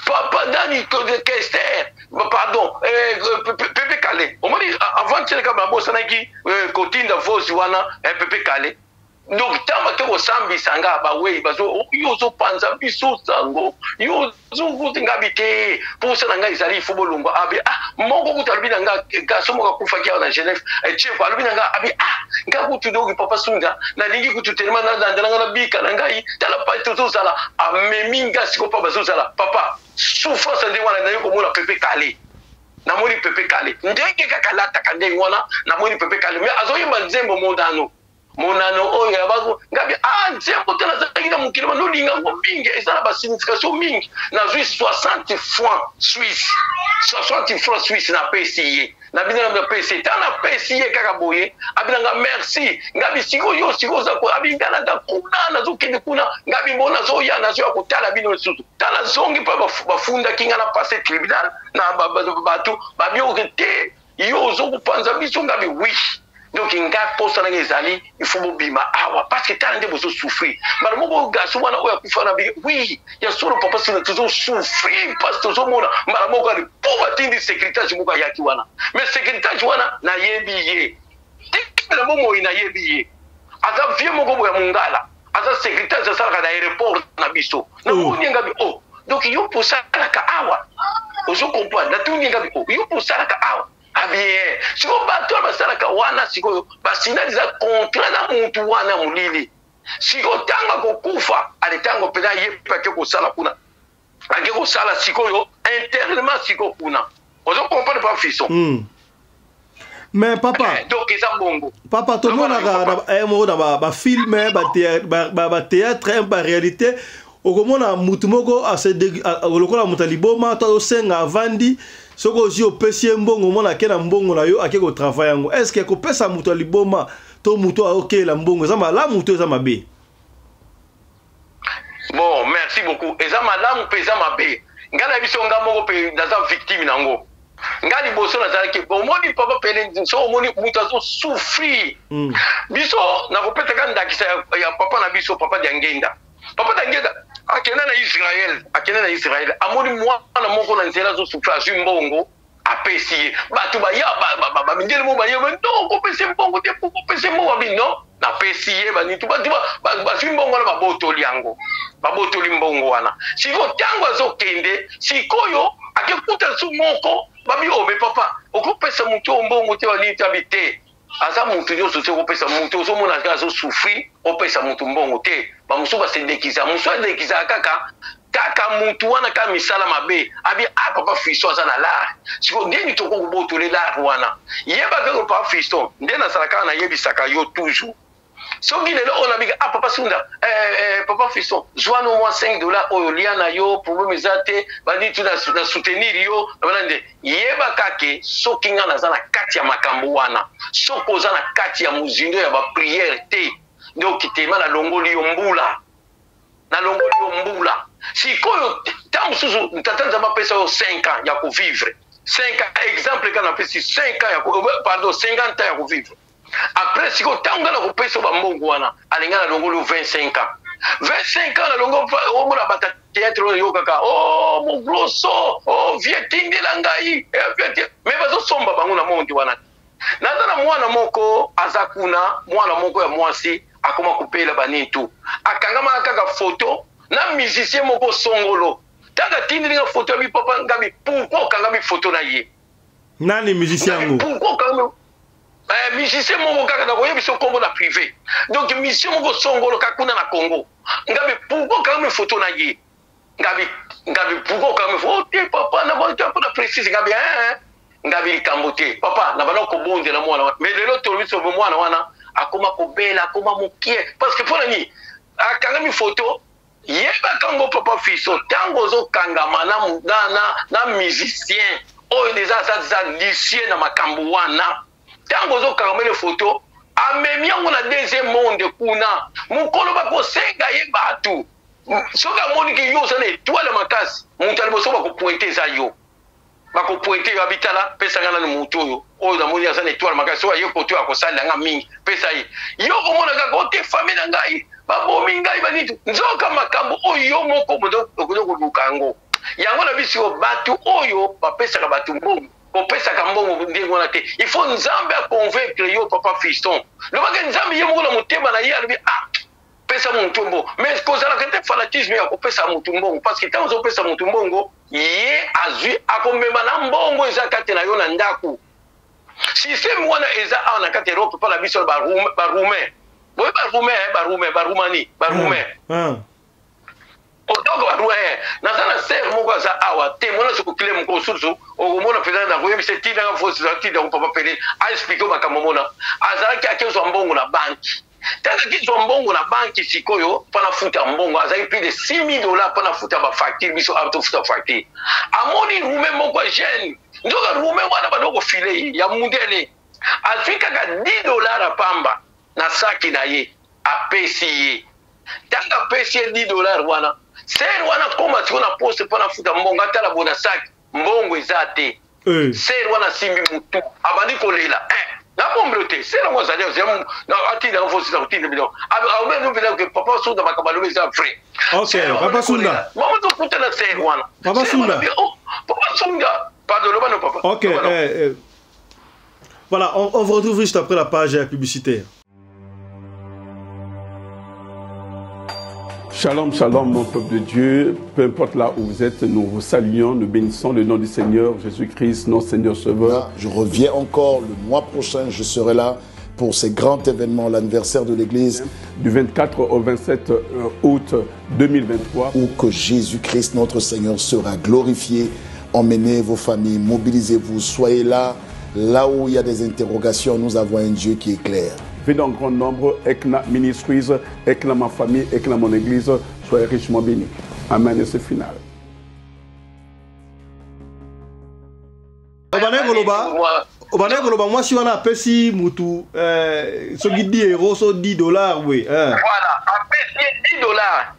Papa nani, Kester, pardon, Pepe Kale, omoni avant tieleka babosanaki kotinda vosi wana, Pepe Kale. Donc ntango bake kosambisa nga, bawei bazo: "Yo ozopanza biso sango, yo ozogabi te." Mposa na ngai ezali ifo bolongwa. Abi: "Ah." Moko kutu alobi na nga, garçon moko akufaki awa na Genève, Tieko, alobi na nga, abi: "Ah, nga kutu doki Papa Sunda, nalingi kutu telema, nalandela nga, nabika na ngai. Tala pa tozozala." Amemi nga siko mpa bazozala. Papa, souffrance ndenge wana, naye komona Pepe Kale, namoni Pepe Kale ndenge kaka alataka ndenge wana, namoni Pepe Kale mais azoyemba nzembo "Monano, monano" oyo ya bako. Ngabi: "Ah, nzembo te, nazalaki na mokili, banolinga yango mingi, eza na basignification mingi." Nazwi 60 francs suisse, 60 francs suisse napesi ye. Na bino na pesi, ntango napesi ye kaka boye, abi na nga merci. Ngabi sikoyo yo sikoyo oza ko, abi nga naza kuna, nazokende kuna, ngabi bo nazoya, nazoya kotala bino lisusu. Ntango nazongi mpe bafundaki nga na passe tribunal na bato babi oke te, yo ozo kopanza biso, ngabi oui. Donc nga posa nanga ezali il faut bobima awa parce que tala nde bozo souffrir. Mbala moko garçon wana oyo akufa na bi oui ya solo papa sina tozo souffrir parce tozomona mbala moko ali po batindi sécurité moko ayaki wana. Mais sécurité wana nayebi ye. Tikela bomoi nayebi ye. Aza vieux moko boya mongala. Aza sécurité asalaka na aéroport na biso. Namoni nga bi oh donc yo posalaka awa. Ozo comprendre natuni nga bi oh yo posalaka awa. Ah bien. Sikoyo bato oyo basalaka wana sikoyo basina deja contrat na mutu wana molili. Sikoyo ntango akokufa ale ntango mpenza ye mpe ake kosala kuna, ake kosala sikoyo internement sikoyo kuna. Ozo comprendre pa fiston? Mais papa, donc eza bongo. Papa, tomonaka na moko na ba film, ba théâtre, ba réalité, okomona mutu moko lokola moto ya liboma to azosenga avandi, soki ozwi opesi ye mbongo, omona ake na mbongo na yo, ake kotravaille yango. Est ce que kopesa moto ya liboma to moto aokeyela mbongo eza malamu to eza mabe? Bon, merci beaucoup. Eza malamu mpe eza mabe. Ngai na biso nga moko mpe naza victime nango. Nga liboso nazalaki, omoni papa pene, so omoni moto azosouffrir. Biso nakopesaka ndakisa ya papa na biso, papa Diangenda. Papa Diangenda akenda na Israël, akenda na Israël, amoni mwana moko na nzela azosouffrir, azwi mbongo apesi ye. Bato baya, bamindele mo baye, non, kopesa mbongo te, kopesa mbongo, abi non, napesi ye banitu. Bato bazwi mbongo wana, babotoli yango, babotoli mbongo wana. Sikoyo ntango azokende, sikoyo akekuta su moko, babi obe papa, okopesa motu oyo mbongo te, banini abi te. Aza mutu nyonso te okopesa mutu, ozomona kaka azosouffrir, opesa mutu mbongo te. Bamosusu basedekisa, mosusu adekisaka kaka kaka mutu wana kaka misala mabe. Abi ah papa Fiston aza na lar, sikoyo ndeni tokoki kobotole lar wana. Yeba kaka papa Fiston, nde nazala kaka nayebisaka yo toujours. Soki lelo oyo nabika ah papa Sunda, papa Fiston, zwa no mwa $5 oyo lia na yo, problème eza te, bandi tu na soutenir yo, na nde yeba kake soki nga naza na kati ya makambo wana, soki oza na kati ya mozindo ya ba prière te, donc tema na longoli yo mbula, na longoli yo mbula. Sikoyo ntango mosusu tata Nzambe apesa yo 5 ans ya kovivre, 5 ans exemple kaka napesi 5 ans ya pardon 50 ans ya kovivre. Après sikoyo ntango nga nakopesa ba mbongo wana, alinga na longoli yo 25 ans. 25 ans na longo omona bata théâtre oyo kaka oh mon grosso, oh vieux tindela ngai, vieux tindela. Mais bazosomba bango na monde wana. Naza na mwana moko aza kuna, mwana moko ya mwasi akoma kopela banintu, akangama kaka photo na musicien moko songolo. Tanga tindeli nga photo ya bipapa ngabi, pourquoi okangami photo na ye? Nani musicien yango? Pourquoi okangami musicien moko kaka na koyebisa kombo na privé. Donc musicien moko songolo kaka kuna na Congo. Ngabi pourquoi okangami photo na ye? Ngabi, ngabi pourquoi okangami photo? Oh, te papa, na bonne pour na précise ngabi hein, ngabi likambo te. Papa, na bana kobondela mwana wana. Mais lelo tolobi so mwana wana akoma kobela, akoma mokie parce que pona nini? Akangami photo. Yebaka ngo papa Fiston, tango ozokangama na musicien oyo deja aza deja lycée na makambo wana, tango ozokangama le photo amemi yango na deuxième monde kuna, mokolo bakosenga ye bato, soki amoni ke yo oza na étoile makasi, moto ya liboso bakopointe eza yo, bakopointe yo, abitala pesa nga nanu moto oyo, oyo namoni aza na étoile makasi, oyo aye koto akosalela nga mingi, pesa ye. Yo komona kaka ote famille na ngai babomi ngai banini, nzoka makambo oyo yo moko okoki koluka yango. Yango na biso bato oyo bapesaka bato mbongo, kopesaka mbongo ndenge wana te. Il faut Nzambe a convaincre yo papa Fiston. Lobaka Nzambe ye moko na motema na ye alobi ah pesa moto mbongo. Mais kozalaka te fanatisme ya kopesa moto mbongo, parce que ntango ozopesa moto mbongo, ye azwi akomema na mbongo eza kati na yo na ndako. Système wana eza awa na kati ya Europe, pa na biso ba Roumain. Boye ba Roumain, ba Roumain, ba Roumanie, ba Roumain. Donc ba Roumain, naza na sœur moko aza awa te, mona soko clé moko susu, okomona mpenza na koyebisa tinda nga fosi za tinda ko papa Pele, a expliquer makambo mona. Azalaki akezwa mbongo na banque. Tanga akezwa mbongo na banque sikoyo mpo na futa mbongo, azalaki plus de $6 000 mpo na futa ba facture, biso awa tofuta facture. Amoni Roumain moko jeune. Nzoka roumain wana bando kofile ye ya mundele, azwi kaka 10 dollars ya pamba na saki na ye, apesi ye. Ntango apesi ye 10 dollars wana, sere wana akoma sikoyo na poste mpo nafuta mbongo, atala boye na saki, mbongo eza te. Sere wana asimbi mutu, abandi kolela. Nabombelo te, sere yango azali atinda yango fosisa kotinda biloko. Aobeli mpena ke papa Sunda makambo alobi eza vrai. Ok, papa Sunda. Mama tokutana sere wana. Papa Sunda. Oh, papa Sunda. Pardon, loba no papa. Ok, voilà, on vous retrouve juste après la page publicitaire. Shalom, shalom, mon peuple de Dieu. Peu importe là où vous êtes, nous vous saluons, nous bénissons le nom du Seigneur Jésus-Christ, notre Seigneur Sauveur. Je reviens encore le mois prochain, je serai là pour ces grands événements, l'anniversaire de l'Église. Du 24 au 27 août 2023. Où que Jésus-Christ, notre Seigneur, sera glorifié. Emmenez vos familles, mobilisez-vous, soyez là. Là où il y a des interrogations, nous avons un Dieu qui éclaire. Venez en grand nombre, Ekna Ministries, Ekna ma famille, Ekna mon église, soyez richement bénis. Amen et c'est final. Obandaki koloba mwasi wana apesi mutu soki 10 euros so 10 dollars boye. Voilà, apesi ye 10 dollars.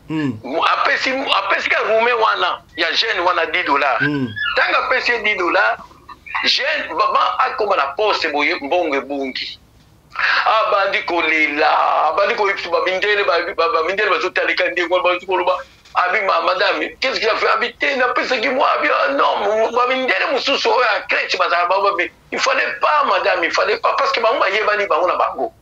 Apesi ka roumain wana ya jeune wana 10 dollars. Ntango apesi ye 10 dollars, jeune baba akoma na poste boye, mbongo ebungi. Abandi kolela, abandi koyebisa bamindele, bamindele bazotalika ndenge wana, bazo koloba, abi ma madame, qu'est-ce qu'il a fait? Abi te, napesaki mwa, abi, ah, non, bamindele mosusu oyo ya crèche bazala bango babe, il fallait pas madame, il fallait pas, parce que bango bayebani bango na bango.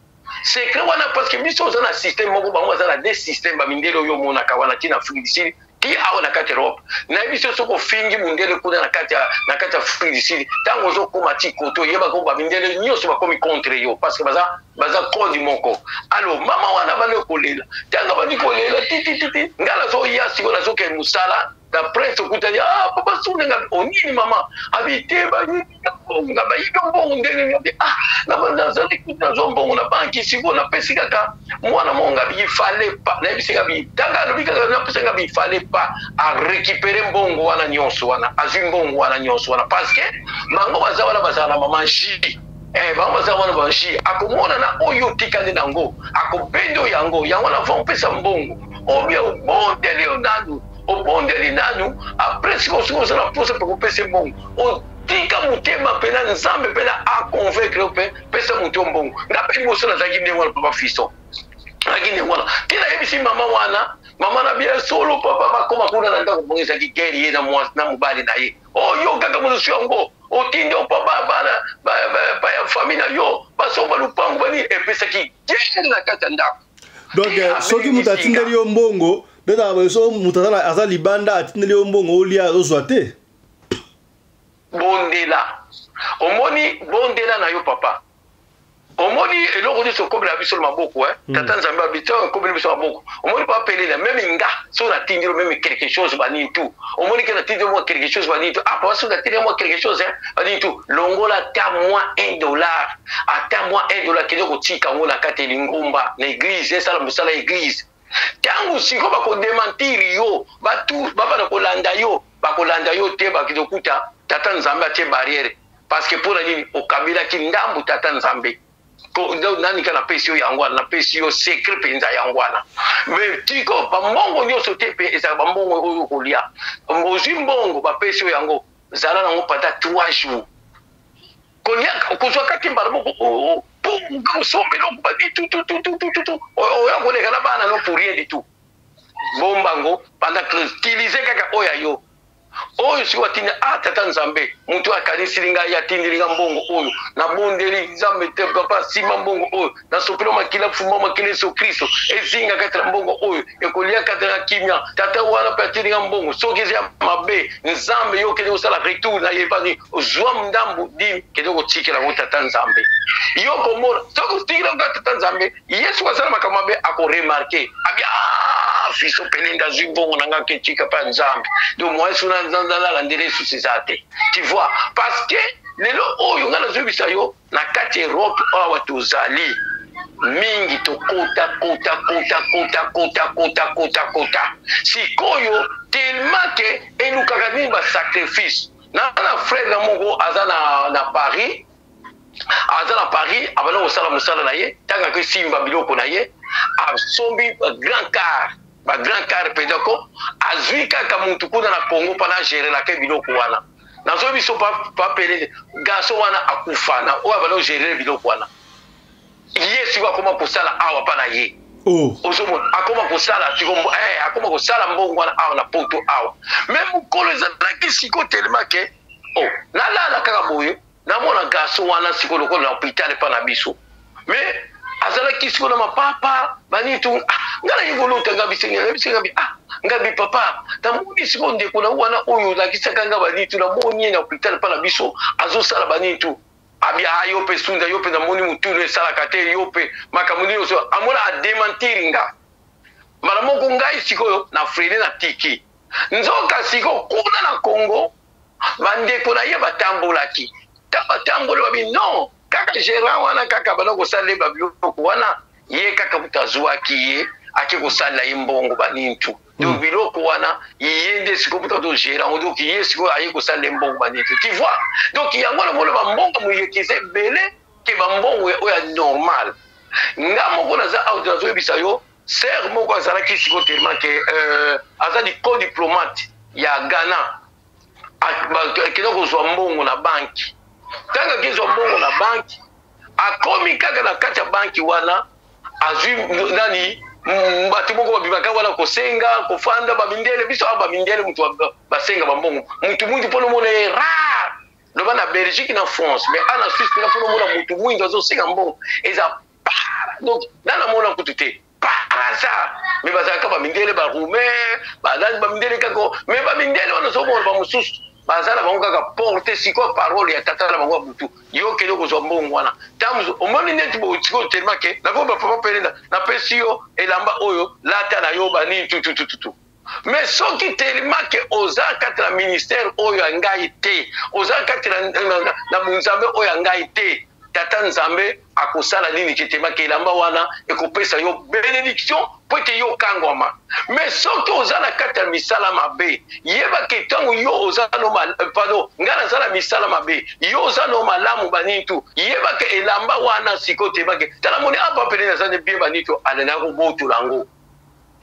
Secret wana, parce que biso oza na système moko, bango baza na deux systèmes, bamindele oyo omonaka wana ti na Afrique du Sud, ti awa na kati Europe. Nayebi so soki ofingi mundele kuna na kati ya, na kati ya Afrique du Sud, ntango ozokoma ti koto, oyebaka oyo bamindele nyonso bakomi contre yo, parce que baza code moko. Alors mama wana abandi kolela, ntango abandi kolela ti, ti, ti, ti, ngai nazoya sikoyo, nazokende mosala na prince, okutani, ah, papa Sunda, ngai, onini mama? Abi te, bayibi mbongo, nga bayibi mbongo ndenge nini? Abi, ah, na ba, nazali kutu nazwa mbongo na banki, sikoyo napesi kaka mwana moko, ngabi, il fallait pas. Nayebisi ngabi, ntango alobi kaka napesi ngabi, il fallait pas a récupérer mbongo wana nyonso wana, azwi mbongo wana nyonso wana, parce que bango baza wana, bazala na mama J. Bango baza wana ba J. Akomona na oyo otikali nango, akobenda oyo yango, yango wana avant opesa mbongo, obia obondeli yo nanu, obondeli nanu, après sikoyo soki oza na mposa mpe kopesa mbongo, otika motema mpe na Nzambe mpe na a convaincre yo mpe pesa moto yo mbongo. Nga mpe liboso nazalaki ndenge wana, papa Fiston, nazalaki ndenge wana ti nayebisi mama wana, mama na bien solo papa, bakoma kuna na ndako bongo ezalaki guerre ye na mwasi na mobali na ye. Oh, yo kaka mosusu yango otindi yo mpo bana ba ya famille na yo basomba lupango bani, epesaki guerre na kati ya ndako. Donc, soki moto atindeli yo mbongo, ndeta so moto aza libanda atindeli yo mbongo olia, ozwa te. Bondela. Omoni bondela na yo papa. Omoni eloko nyonso okomela biso na maboko, hein? Tata Nzambe abi, tiens, okomela biso na maboko. Omoni papa Pelena, même nga, so natindi yo même quelque chose ba nini tout. Omoni ke natindi yo moi quelque chose ba nini tout. Ah, papa, so natindi yo moi quelque chose, hein? Ba nini tout. Longola ata moi un dollar. Ata moi un dollar, kende kotika ngo na kati ya lingomba, na église, esala mosala ya église. Tango siko bako démentir yo, batu babana kolanda yo, bakolanda yo te, bakende kokuta tata Nzambe atie barrière. Parce que pona nini okabelaki ndambu tata Nzambe? Ko, donc, nani ka napesi yo yango wana, napesi yo secret mpenza yango wana. Mais tiko ba mbongo nyonso te pe ezalaka ba mbongo oyo okolia. Ozwi mbongo bapesi yo yango, zala nango pendant 3 jours. Kolia, kozwa kati mbala moko, oh, oh, pum, osomba eloko, ba dit, tout, tout, tout, tout, tout, tout, tout. Oya koleka na bana no pour rien du tout. Bomba ngo pendant que utiliser kaka oyo ya yo. Oyo sikoyo atindi, ah, tata Nzambe, moto akanisili ngai, atindeli nga mbongo oyo, nabondeli Nzambe te, papa, simba mbongo oyo, nasopeli makila, fumba makila Yesu Kristo, ezinga kati na mbongo oyo, ekolia kati na kimia. Tata wana pe atindi nga mbongo, soki eza ya mabe, Nzambe yo kende kosala retour na ye, bani, zwa ndambu dime, kende kotikela yango tata Nzambe. Yo komona, soki otikela yango tata Nzambe, Yesu asala makambo mabe, ako remarquer. Abi, ah, fiso Pelende azwi mbongo na nga ke tika pa Nzambe. Donc moi suna Nzambe na landele Yesu eza te. Tu vois, parce que lelo oyo nga nazoyebisa yo na kati Europe awa tozali mingi tokota kota kota kota kota kota kota kota. Sikoyo tellement que elukaka nini ba sacrifice. Na na frère na moko aza na, na Paris, aza na Paris, abanda kosala mosala na ye, ntango akosimba biloko na ye, asombi grand car, ba grand car mpenza ko, azwi kaka mutu kuna na Congo mpona agerelaka biloko wana. Nazoyi biso pa, pa pele, garçon wana akufa na oyo abanda kogerele biloko wana. Ye sikoyo akoma kosala awa pa na ye. Oh. Ozomona akoma kosala siko eh, akoma kosala mbongo wana awa na poto awa. Mais mokolo ezalaki siko tellement ke oh, nalala kaka boye namona garçon wana siko lokola na hôpital epa na biso. Mais azalaki siko na mapapa banini tu ah, nga naye kolota nga bisengi nga bisengi nga ah nga bi papa namoni siko ndeko na wana oyo olakisaka nga banini tu namoni ye na hôpital epa na biso azosala banini tu Abi ah yo pe Sunda yo pe namoni mutunu esalaka te yo pe makambo nini ozo amona a dementir nga mbala moko ngai sikoyo na freine na tiki nzoka sikoyo kuna na Congo bandeko na ye batambolaki ntango batamboli babi non kaka gerant wana kaka banda kosalela ye babiloko wana ye kaka moto azwaki ye ake kosalela ye mbongo banintu donc mm. biloko wana ye nde sikoyo moto azogere yango donc ye sikoyo aye kosalela mbongo baneti tu vois. Donc yango wana mona bambongo moyeki eza ebele ke bambongo oyo ya normal. Nga moko naza awa nazoyebisa yo sere moko azalaki sikoyo tellement ke euh, aza co diplomate ya Ghana, akenda kozwa mbongo na banki. Ntango akezwa mbongo na banki, akomi kaka na kati ya banki wana, azwi nani bato moko babimaka wana kosenga kofanda bamindele. Biso awa bamindele moto basenga bambongo mutu mwindu mpona omona ye rare loba na Belgique na France, mais ana Suisse mpena mpona omona mutu mwindu azosenga mbongo eza para. Donc nga namona kutu te par hasard, mais bazalaka bamindele baroumain banani bamindele kaka. Mais bamindele wana ozomona bamosusu baza na bango kaka porte sikoyo parole ya tata na bango ya butu, yo okende kozwa mbongo wana ntango omoni neti boye sikoyo tellement ke nakoba papa pelenda napesi yo elamba oyo lata na yo banini tututututu. Mais soki tellement ke oza kati na ministère oyo ya ngai te, oza kati na, na, na, na bunzambe oyo ya ngai te, tata Nzambe akosala nini? Ketemaka elamba wana ekopesa yo benediction mpo ete yo okangwama. Mais soki oza na kati ya misala mabe, yeba ke ntango yo oza no mal, pardon, ngai naza na misala mabe, yo oza no malamu banini tu, yeba ke elamba wana sikoyo tebake tala moni apa pene naza ne bien banini tu, ale nakobotola yango,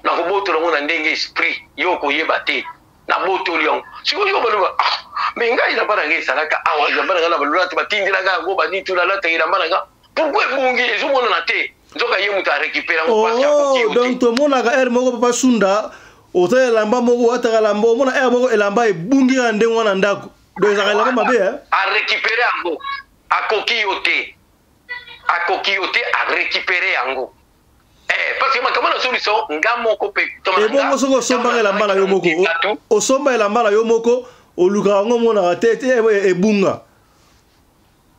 nakobotola yango na ndenge esprit yo okoyeba te, nabotoli yango sikoyo. Yo baloba ah, me ngai elamba na ngai ezalaka awa, elamba na ngai na balolati batindelaka yango banitu, nalataka elamba na ngai, pourquoi ebungi ezomonana te? Nzoka ye moto arécupere yango parce que akoki yo Oh, te. donc tomonaka heure moko papa Sunda otala elamba moko olataka elamba, omona heure moko elamba ebungi kaka ndenge wana ndako, donc ezalaka elamba mabe eh? Arécupere yango, akoki yo te, akoki yo te, arécupere yango eh, parce que makambo nazobisa nga moko mpe. Ebongo soki osombaka elamba na yo moko, osomba elamba na yo moko, olukaka yango omonaka te te ebunga.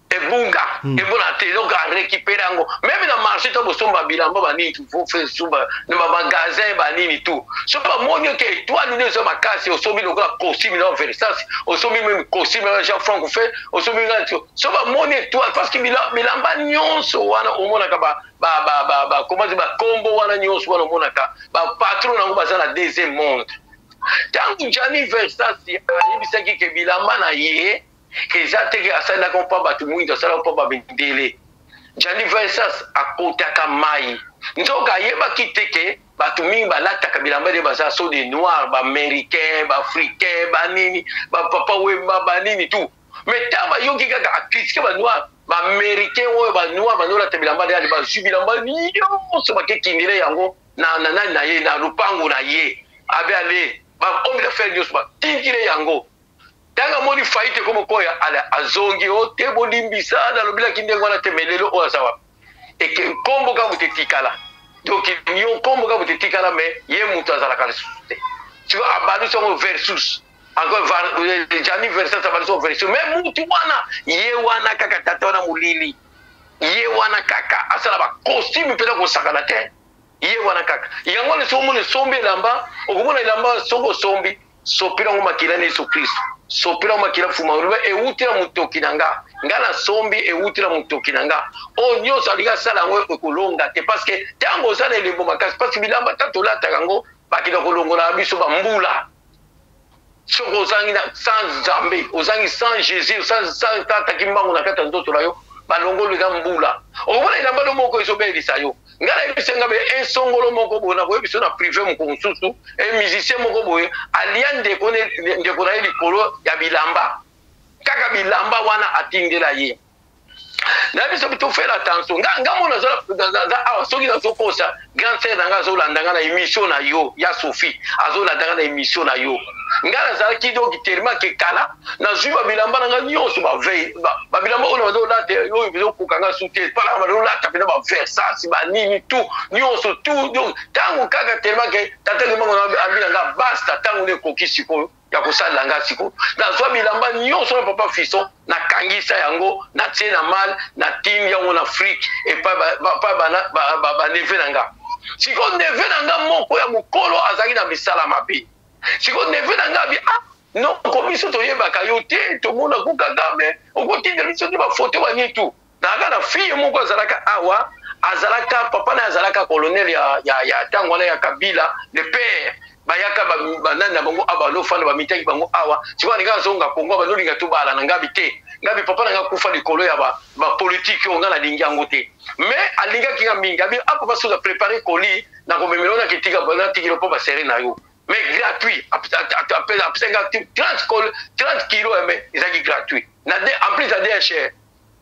Ebunga ebona te, donc arécupere yango. Même na marché to bosomba bilamba banini sumba na bamagasin banini tout, soki bamoni oke étoile nde eza makasi, osombi lokola costume na Versace, osombi même costume na Jean Franc fe, osombi nga, soki bamoni étoile, parce que bilamba nyonso wana omonaka ba ba ba ba ba comment dire, bakombo wana nyonso wana omonaka bapatron yango baza na deuxième monde. Ntango Gianni Versace ayebisaki ke bilamba na ye eza te ke asalelaka mpo bato mwindo, asalaka mpo bamindele, Gianni Versace akotaka mai, nzoka ayebaki te ke bato mingi balataka bilamba nde baza so de noir, baaméricain, baafricain, banini, bapapa Wemba, banini tout. Mais ntango bayoki kaka akritike banoir, baaméricain oyo banoir banolata bilamba nde ali, bazwi bilamba nyonso bakekindele yango na na nani na ye na lupangu na ye, abe ale bahomme d'affaires nyonso batindile yango. Ntango amoni faillite ekomi koya, ale azongi o te, bolimbisa nalobelaki ndenge wana te. Mais lelo oyo aza wapi? Eke nkombo kaka moto etikala, donc yo nkombo kaka moto etikala, mais ye moto azalaka lisusu te. Sikoyo abalusi yango versus encore Gianni Versace, abalusi yango versus. Mais mutu wana ye wana kaka tata wana molili ye wana kaka asala bacostume mpena kosakana te, ye wana kaka yango wana. Soki omona esombi elamba, okomona elamba soki osombi, sopela yango makila na Yesu Kristo, sopela yango makila fuma, oloba ewuti na motoki na nga, nga nasombi ewuti na motoki na nga. Oyo nyonso alingi asala yango ekolonga te, parce que ntango oza na elembo makasi, parce que bilamba ta tolataka yango bakenda kolongola biso bambula. Soki ozangi na sans Nzambe, ozangi sans Jesus, sans sans tata kimbangu na kati ya nzoto na yo, balongoli eza mbula. Okomona elamba no moko ezobelisa yo. Ngai nayebisi nga be esongolo moko boye nakoyebisa na privé moko mosusu, e musicien moko boye alia ndeko ndeko na ye likolo ya bilamba. Kaka bilamba wana atindela ye. Na biso to faire attention. Nga nga mona za za awa soki nazo kosa grand sœur na nga azolanda nga na émission na yo ya Sophie azolanda nga na émission na yo. Nga nazalaki donc tellement que kala nazwi ba bilamba na nga nyonso ba veille ba bilamba oyo nazolata oyo ezokoka nga su te pala bazolata mpenza ba Versace ba nini tout nyonso tout donc ntango kaka tellement que tata Kimbangu abi na nga basta ntango nde ekoki sikoyo ya kosalela nga sikoyo nazwa bilamba nyonso na papa fiston nakangisa yango natie na mal natindi yango na afrique epai baneve na nga sikoyo neve na nga moko ya mokolo azalaki na misala mabe sikoyo neve na nga abi ah noko biso toyebaka yo te tomonako kagame okotinda biso te bafoto bani tu Nazalaka na fille moko azalaka awa, azalaka papa na azalaka colonel ya ya ya tango wana ya Kabila, le père bayaka banani na bango awa balofanda bamitaki bango awa sikoyo alinga azonga Congo bazolinga tobala na ngabi te ngabi papa na nga kufa likolo ya ba, ba politique oyo nga nalingi yango te mais alingaki nga mingi abi ah papa soza prepare colis nakomemela yo nakitika natikilo mpo basere na yo mais gratuit apesa nga 30 30 kilo mais ezalaki gratuit na en plus ya DHR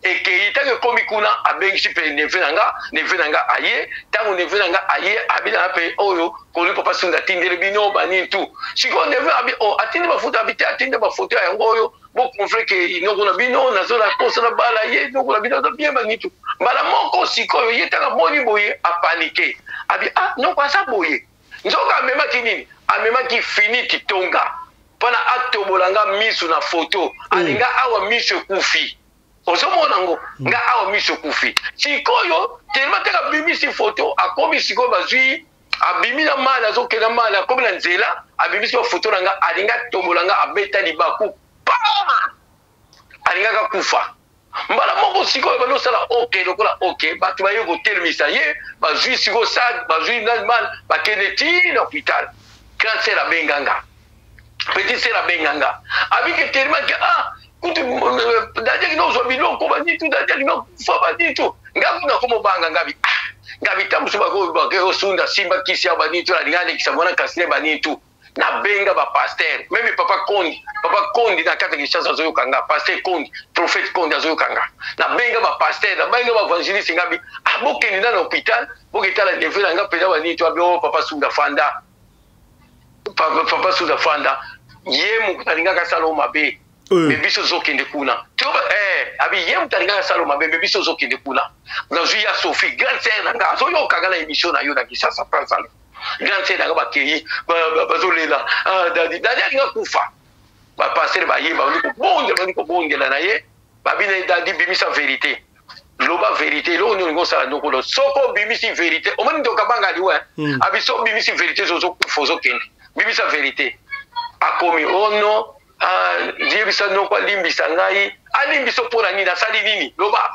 Ekeyi tango ekomi kuna abengisi pe neveu na nga, neveu na nga aye, tango neveu na nga aye abi na nga pe oyo koli papa Sunda atindeli bino ba nini tout. Sikoyo neveu abi oh atindi ba photo abi te atindi ba photo ya yango oyo bo confre ke noko na bino nazo na posa na bala ye noko na bino aza bien ba nini tout. Mbala moko sikoyo ye tango amoni boye a panique abi ah noko aza boye nzoka amemaki nini amemaki finiti tonga pona atobola nga misu na photo alinga awa misu ekufi ozomona ngo nga awa misu ekufi sikoyo telema te abimisi photo akomi sikoyo bazwi abimi na mali azokenda mali akomi na nzela abimisi ba photo na nga alinga atombola nga abeta libaku pa alingaka kufa mbala moko sikoyo bandi osala oke lokola oke bato baye kotelemisa ye bazwi sikoyo sac bazwi mal bakende ti na hôpital grande sœur abenga nga petite sœur abenga nga abike tellement ke ah kutu euh, dadi alingi ozwa biloko banitu dadi alingi okufa banitu nga kuna komobanga ngabi ah ngabi ntango mosusu bakoki osunda simba kisi ya banitu alingi alekisa mwana kasine banitu nabenga ba pasteur meme papa kondi papa kondi na kati ya kinshasa azoyoka nga pasteur kondi prophète kondi azoyoka nga nabenga ba pasteur nabenga ba evangeliste nga bi ah bokende na na hôpital boketala neveu na nga mpenza banini to abi oh papa sunda fanda papa, papa sunda fanda ye moto alingaka asala o mabe me biso ozokende kuna eh, abi ye moto alingaka asala mabe me biso ozokende kuna nazwi ya sophie grande sœur na nga azoyoka nga na émission na yo na kinshasa france grande sœur nanga bakei bazolela ah, dadi dadi alinga kufa bapastere baye babandi kobondela bandi kobondela na ye babi na ye dadi bimisa verité loba verité eloko nini olingi osala ndokolo soki obimisi verité omoni ndoka banga aliwa hmm. abi soki obimisi verité ozokufa ozokende bimisa verité akomi oh non ah, yebisa noko alimbisa ngai alimbisa mpo na nini asali nini loba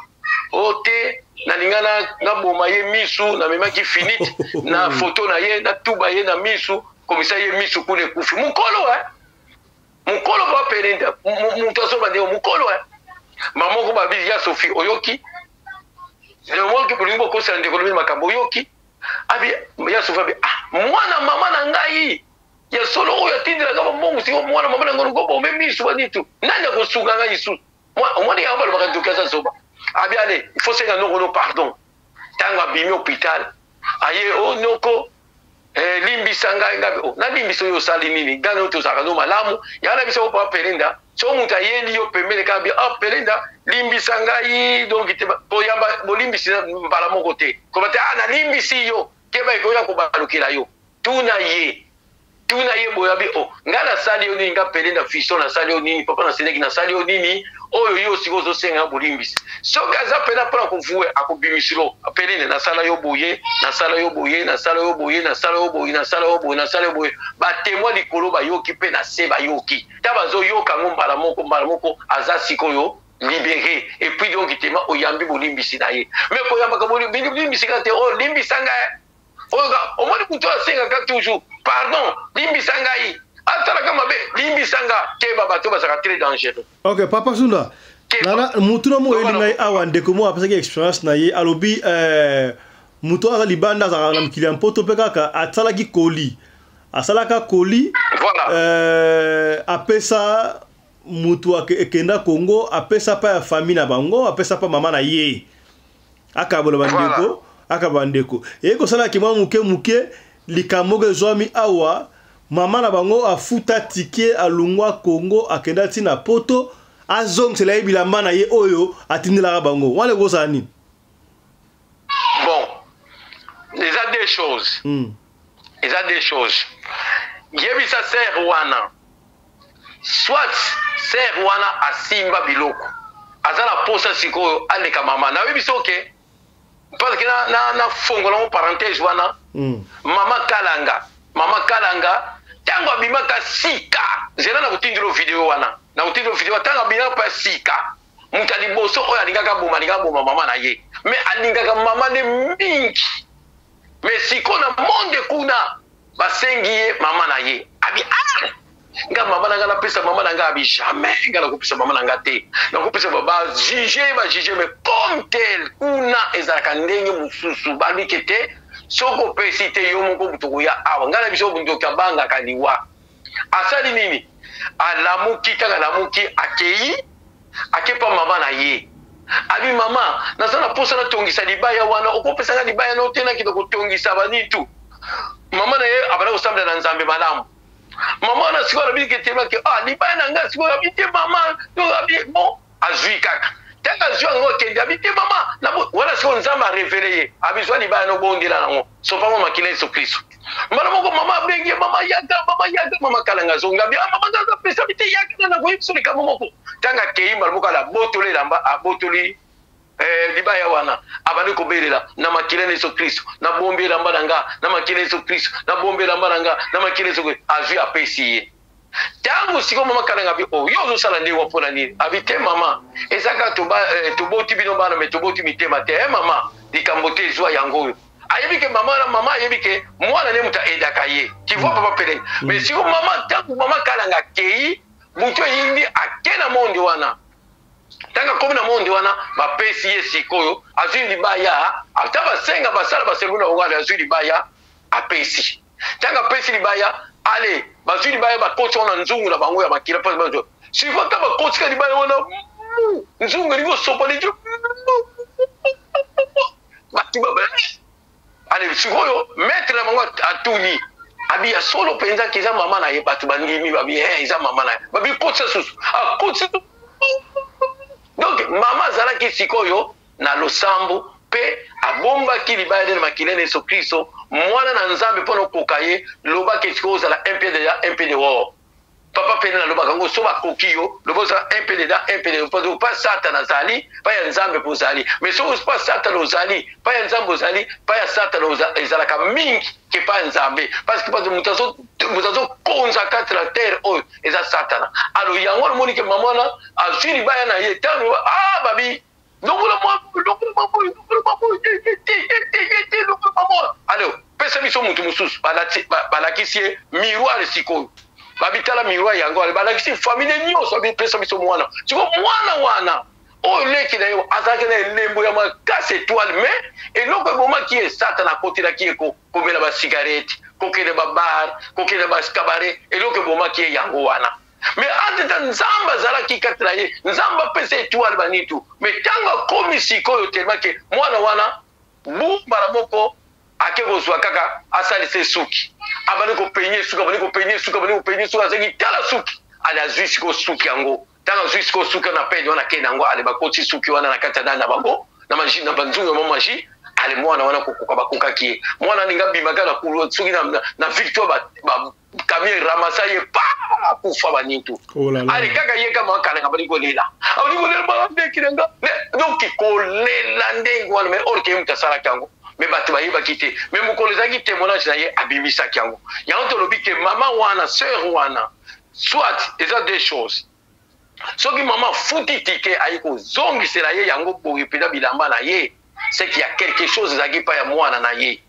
o oh, te nalinga naboma ye misu namemaki finite na foto na ye natuba ye na misu komisa ye misu kuna ekufi mokolo eh? mokolo bapene moto azoba ndenge mokolo eh? mamoko babi ya sophie oyoki oyoki bolingi bokosela ndeko lobi makambo oyoki abi ya sophie abi ah mwana mama na ngai ya solo oyo atindelaka bambongo siko mwana mama na ngai bome misu banitu nani akosunga ngai lisusu omoni yango balobaka ndoki aza zoba abi ale il faut senga noko no pardon ntango abimi hôpital aye o oh, noko eh, limbisa ngai ngai oh, nalimbisa oyo osali nini ngai no tozalaka no malamu yango na biso opa pelenda so moto ayeli yo pembeni kaka bi oh, pelenda limbisa ngai donc te koyamba bolimbisi mbala moko te koba te ah nalimbisi yo keba ekoya kobalukela yo tuna ye tuna ye boye abi o oh, ngai nasali yo nini nga pele na fiso nasali yo nini papa naseleki nasali yo nini oyo yo sikoyo ozosenga bolimbisi soki aza mpena mpona kovue akobimisilo pelene nasala yo boye nasala yo boye nasala yo boye nasala yo boye nasala yo boye nasala yo boye batemoi likolo bayoki mpe na se bayoki ta bazoyoka yango mbala moko mbala moko aza sikoyo libere et puis donc tema oyambi bolimbisi na ye mais koyambaka bolimbisi kaka te oyo oh, limbisa ngai oyo omoni moto asengaka toujours pardon limbisa ngai asalaka mabe limbisa. Yebisa nga, keba bato bazalaka très dangereux. Ok, papa Sunda. Nana mutu na mo oyeli ngai awa ndeko moko apesaki expérience na ye alobi eh, moto aza libanda azalaka na mokili ya mpoto mpe kaka asalaki koli asalaka koli voilà. eh, apesa moto ekenda Congo apesa pa ya famille na bango apesa pa mama na ye akabola bandeko voilà. akaba bandeko eye kosalaki mwa moke moke likambo moko ezwami awa mama na bango afuta tike alongwa Congo akenda ti na poto azongisela ye bilamba na ye oyo atindelaka bango wana ekozala nini bon eza deux choses mm. eza deux choses yebisa ser wana soit ser wana asimba biloko aza na posa sikoyo aleka mama nayebi biso oke parce que na, na, na fongola ngo parenthèse wana mm. mama kalanga mama kalanga ntango abimaka sika zela na kotindelo video wana na kotindelo video ntango abimaka mpe sika moto ya liboso oyo alingaka boma alingaka boma mama na ye me alingaka mama nde mingi me sikoyo na monde kuna basengi ye mama na ye abi ah nga mama na nga napesa mama na nga abi jamais nga nakopesa mama na nga te nakopesa bajuge bajuge mais comme tel kuna ezalaka ndenge mosusu balike te soki opesi te yo moko moto okoya awa ngai na biso ndoki abangaka liwa asali nini alamuki kaka alamuki akei akepa mama na ye abi mama naza na mposa natongisa libaya wana okopesa nga libaya na te nakende kotongisa banini tu mama na ye abanda kosambela na nzambe malamu mama wana sikoyo alobi ketemake ah libaya na ngai sikoyo abi te mama abi bon azwi kaka ntango azwi yango akende abi te mama wana sikoyo nzambe arevele ye abizwa libaya nobondela nango sopango makila yesu kristo mbala moko mama abengi ye mama yaka mama yaka mama kalanga azongi abi ah mama nzaza pesa bi te yaka na nakoyebisa likambo moko ntango akei mbala moko ala abotoli elamba abotoli eh, libaya wana abandi kobelela na makila na yesu kristo nabombi elamba na nga na makila yesu kristo nabombi elamba na nga na makila yesu kristo azwi apesi ye ntango sikoyo mama kalanga abi oh, yo ozosala ndenge wa mpo na nini abi te mama eza kaka eh, toboti bino bana me toboti mitema te e mama likambo te ezwa yango oyo ayebi ke mama wana mama ayebi ke mwana nde moto aedaka ye tu vois papa pele mm. mais sikoyo mama ntango mama kalanga akei butu eyindi ake na monde wana ntango akomi na monde wana bapesi ye sikoyo azwi libaya ata basenga basala basengo na bango azwi libaya apesi ntango apesi libaya ale bazwi libaya bakoti wana nzungu na bango ya makila mpo sikoyo ata bakotika libaya wana nzungu elingi osopa liji bato ale sikoyo maître na bango atuni abi ya solo mpenza ke eza mama na ye bato bandimi babi eh, eza mama na ye babi kotisa susu akotisa donc mama azalaki sikoyo na losambo mpe abombaki libaya nde na makila na yesu kristo mwana na nzambe mpo na okoka ye lobaki sikoyo ozala un pied dedans un pied dehors papa pene nalobaka yango so bakoki yo loba ozala un peu dedans un peu dehors pa satana azali pa ya nzambe mpo ozali mais soki pa satana ozali pa ya nzambe ozali pa ya satana ezalaka mingi ke pa ya nzambe parce que moto azokonza kati na terre oyo eza satana alo yango wana omoni ke mama wana azwi libaya na ye ntango ah babi longola mwa longola mwa boye longola mwa boye te te te te te te longola mwa boye alo pesa biso moto mosusu balakisi ye miroir sikoyo babitala miroir yango ale balakisi famille nyonso abipesa biso mwana sikoyo mwana wana oyo leki na ye azalaki na elembo ya makasi etoile mais eloko ebomaki ye satana akotelaki ye komela basigarete kokende babar kokende bacabaret eloko ebomaki ye yango wana mais entre temps nzambe azalaki kati na ye nzambe apesa etoile banitu mais ntango akomi sikoyo tellement ke mwana wana bu mbala moko ake kozwa kaka asalisa suki abandi kopenye suki abandi kopenye suki abandi kopenye suki azangi tala suki ale azwi sikoyo suki yango ntango azwi sikoyo suki wana pene wana akende yango ale bakoti suki wana na kati ya nani na bango na magie na banzungu ya mwa magie ale mwana wana kokoka bakokaki ye mwana alingi abima kaka na kulu soki na, na, na victoire ba, ba camion eramasa ye pa akufa banintu oh ale kaka ye kama akalanga bali kolela abali kolela bandeki na nga donc kolela ndenge wana mais or ke ye moto asalaki yango me bato bayebaki te me mokolo ezalaki témoignage na ye abimisaki yango yango tolobi ke mama wana sœur wana soit eza deux choses soki mama afuti tike aye kozongisela ye yango boye mpenza bilamba na ye c'est qu'il y a quelque chose ezalaki epai ya mwana na ye.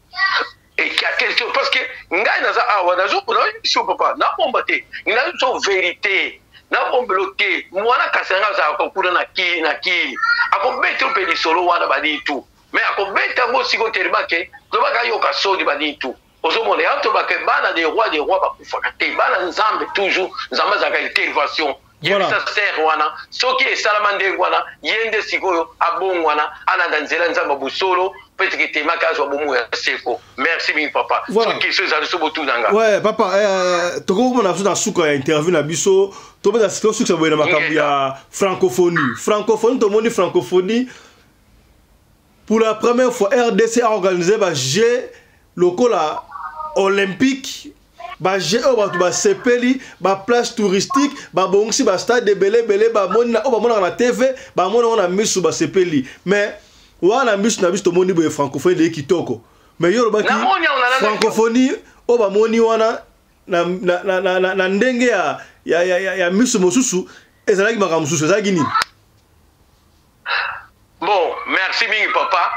Ekateli parce que ngai naza awa, nazoyebisi yo papa, nabomba te, nazo vérité, nabombelo te. Mwana kasi nanga azalaka kuna na kini, akobeta mpe lisolo wana banini tu, mais akobeta yango siko telema ke lobaka yoka soni banini tu. Ozomona yango, tobaka bana de roi, de roi bakufaka te, bana Nzambe toujours, Nzambe azalaka intervention. Yebisa sere wana, soki esalama ndenge wana, ye nde sikoyo abongwana, alanda nzela Nzambe bosolo, peut-être que temaka azwa bomo ya seko. Merci mingi papa. Voilà. Soki question ezali so, botuna nga. Ouais papa, tokokomona biso na suka ya interview na biso, tobeta tosukisa boye na makambo ya francophonie. Francophonie, tomoni francophonie pour la première fois, RDC a organisé ba jeux lokola olympique, bajeux oyo bato basepeli, baplace touristique babongisi, bastade ebele ebele, bamoni oyo bamonaka na TV, bamoni yango na misu, basepeli. Mais wana misu na biso tomoni boye francophonie eleki kitoko, mais yo olobaki francophonie oyo bamoni wana na ndenge ya misu mosusu ezalaki makambo mosusu, ezalaki nini? Bon, merci mingi papa.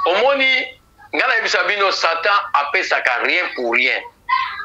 Omoni, ngai nayebisa bino, Satan apesaka rien pour rien.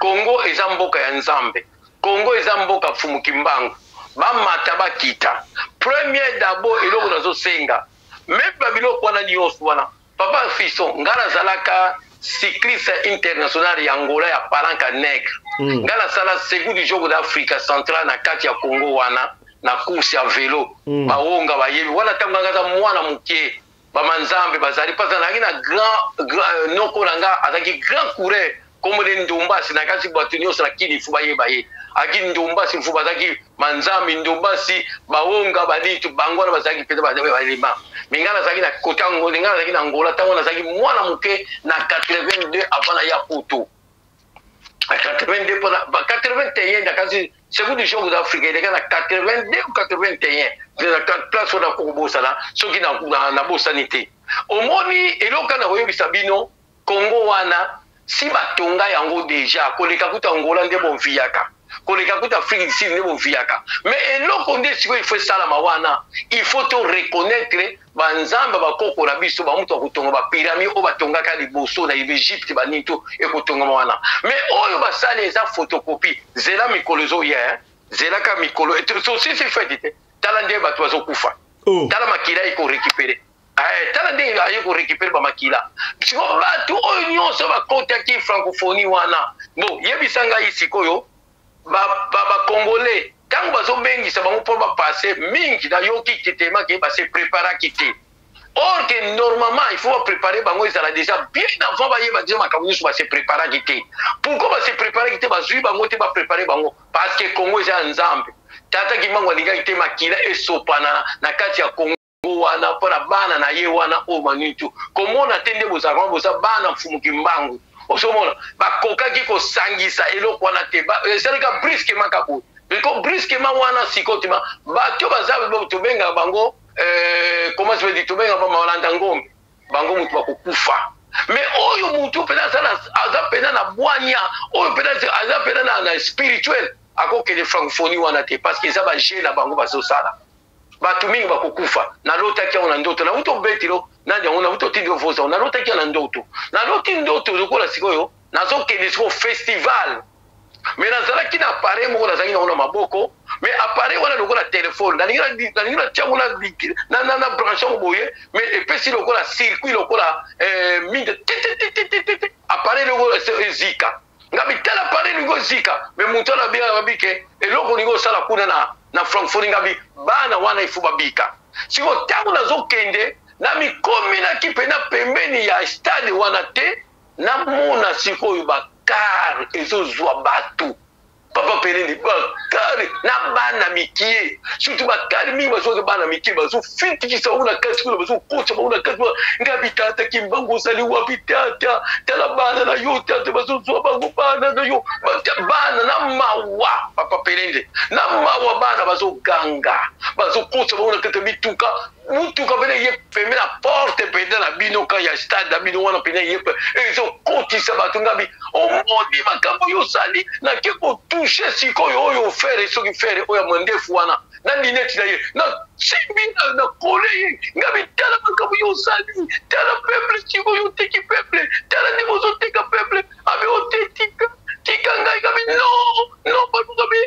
Congo eza mboka ya Nzambe, Congo eza mboka Fumuki Mbangu, bamata bakita. Premier d'abord, eloko nazosenga, même babiloko wana nyonso wana, papa Fiston, ngai nazalaka cycliste international ya Angola, ya Palanca Nègre. Ngai nasala Segundo Jogo d'Afrique Central na kati ya Congo wana na course ya velo. Bawonga bayebi wana. Ntango ngai aza mwana moke, bamanzambe bazali mpasi, nazalaki na grand, grand noko na nga azalaki grand coureur, kombo nde Ndombasi. Na kasi bato nyonso na kini fu bayeba ye, azalaki Ndombasi fu, bazalaki manzambi Ndombasi, bawonga balitu, bango wana bazalaki mpenza balema. Me ngai nazalaki na kota, ngai nazalaki na Angola ntango nazalaki mwana moke na 82, avant na ya poto 82 mpona 81. Nakasi Segundo Jogo d'Afrique eleka na 82 ou 81 na place wana, kokobosana soki nabosani te. Omoni, eloko na koyebisa bino, Congo wana si batonga yango déjà koleka kuta Angola nde bonviyaka, koleka kuta Afrique du Sud nde bonviyaka. Mais eloko nde sikoyo il faut esalama wana, il faut to reconnaître banzambe bakoko na biso, bamutu ya kotonga bapyramide oyo batongaka liboso na Egypte, banini to ekotongama wana. Mais oyo basali eza photocopie. Zela mikolo ezoya, zelaka mikolo tosisi fête te. Tala nde bato bazokufa, oh. Tala makila ekorécupérer, tala ndenge aye korécupérer bamakila. Sikoyo bato oyo nyonso bakotaki francophonie wana, bon, yebisa ngai sikoyo, bacongolais ntango bazobengisa bango mpo bapase mingi, nayoki tetemaki base préparaki te. Or que normalement il faut bapréparer bango, ezala déjà bien avant, bayeba déjà makambo nyonso. Base préparaki te. Pourquoi base préparaki te? Bazwi bango te bapréparer bango, parce que Congo eza ya Nzambe. Tata Kimbangu alingaki te makila esopana na kati ya Congo wana mpo na bana na ye wana oyo manitu komona te. Nde bozalaka wana, boza bana Mfumuki Mbangu. Ozomona, bakokaki kosangisa eloko wana te, esalika brusquement kaka boye. Biko brusquement wana sikoyo tima bato baza, tobengaka bango, comment je veux dire, tobengaka bamalanda ngombe, bango motu bakokufa. Mais oyo mutu mpena aza mpena na bwania, oyo mpena aza mpena na spirituel, akokende francophonie wana te, parce que eza bajeux na bango bazosala. Bato mingi bakokufa. Nalotaki yango na ndoto, nauti obetilo nani yango, nauti otindi ovosa. Nalotaki yango na ndoto, naloti ndoto lokola sikoyo nazokende sikoyo festival, mais nazalaki na appareil moko, nazalaki nango na maboko, mais appareil wana lokola telefone, nalingi natia yango na branche yango boye, mais epesi lokola circuit, lokola minde ttttt, appareil lokola ezika. Ngabi tala, appareil lingi ozika, mais moto wana abi ke eloko olingi osala kuna na francophonie. Ngabi bana wana ifo babika. Sikoyo ntango nazokende, namikominaki mpena pembeni ya stade wana te, namona sikoyo bacar ezozwa bato, papa Pelende, bacar na bana mikie, surtout bacar mingi bazwaki bana mikie, bazofitikisa bango na kati kuna, bazokotisa bango na kati. Ngabi tata Kimbangu, ozali wapi tata? Tala bana na yo tata, bazozwa bango, bana na yo, bana na mawa, papa Pelende, na mawa, bana bazoganga, bazokotisa bango na kati ya mituka. Mutuka pene ye pembe na porte mpenza na bino ka ya stade na bino wana pene ye ezokotisa bato. Ngabi omoni makambo oyo osali, nake kotoucher sikoyo oyo frère, soki frère oyo ya mandefu wana. na linete na ye na simbi na kole ye ngabi tala makambo yo osali tala peuple sikoyo oteki peuple tala ndenge ozoteka peuple abe ote tika tika ngai ngabi non non baluka bi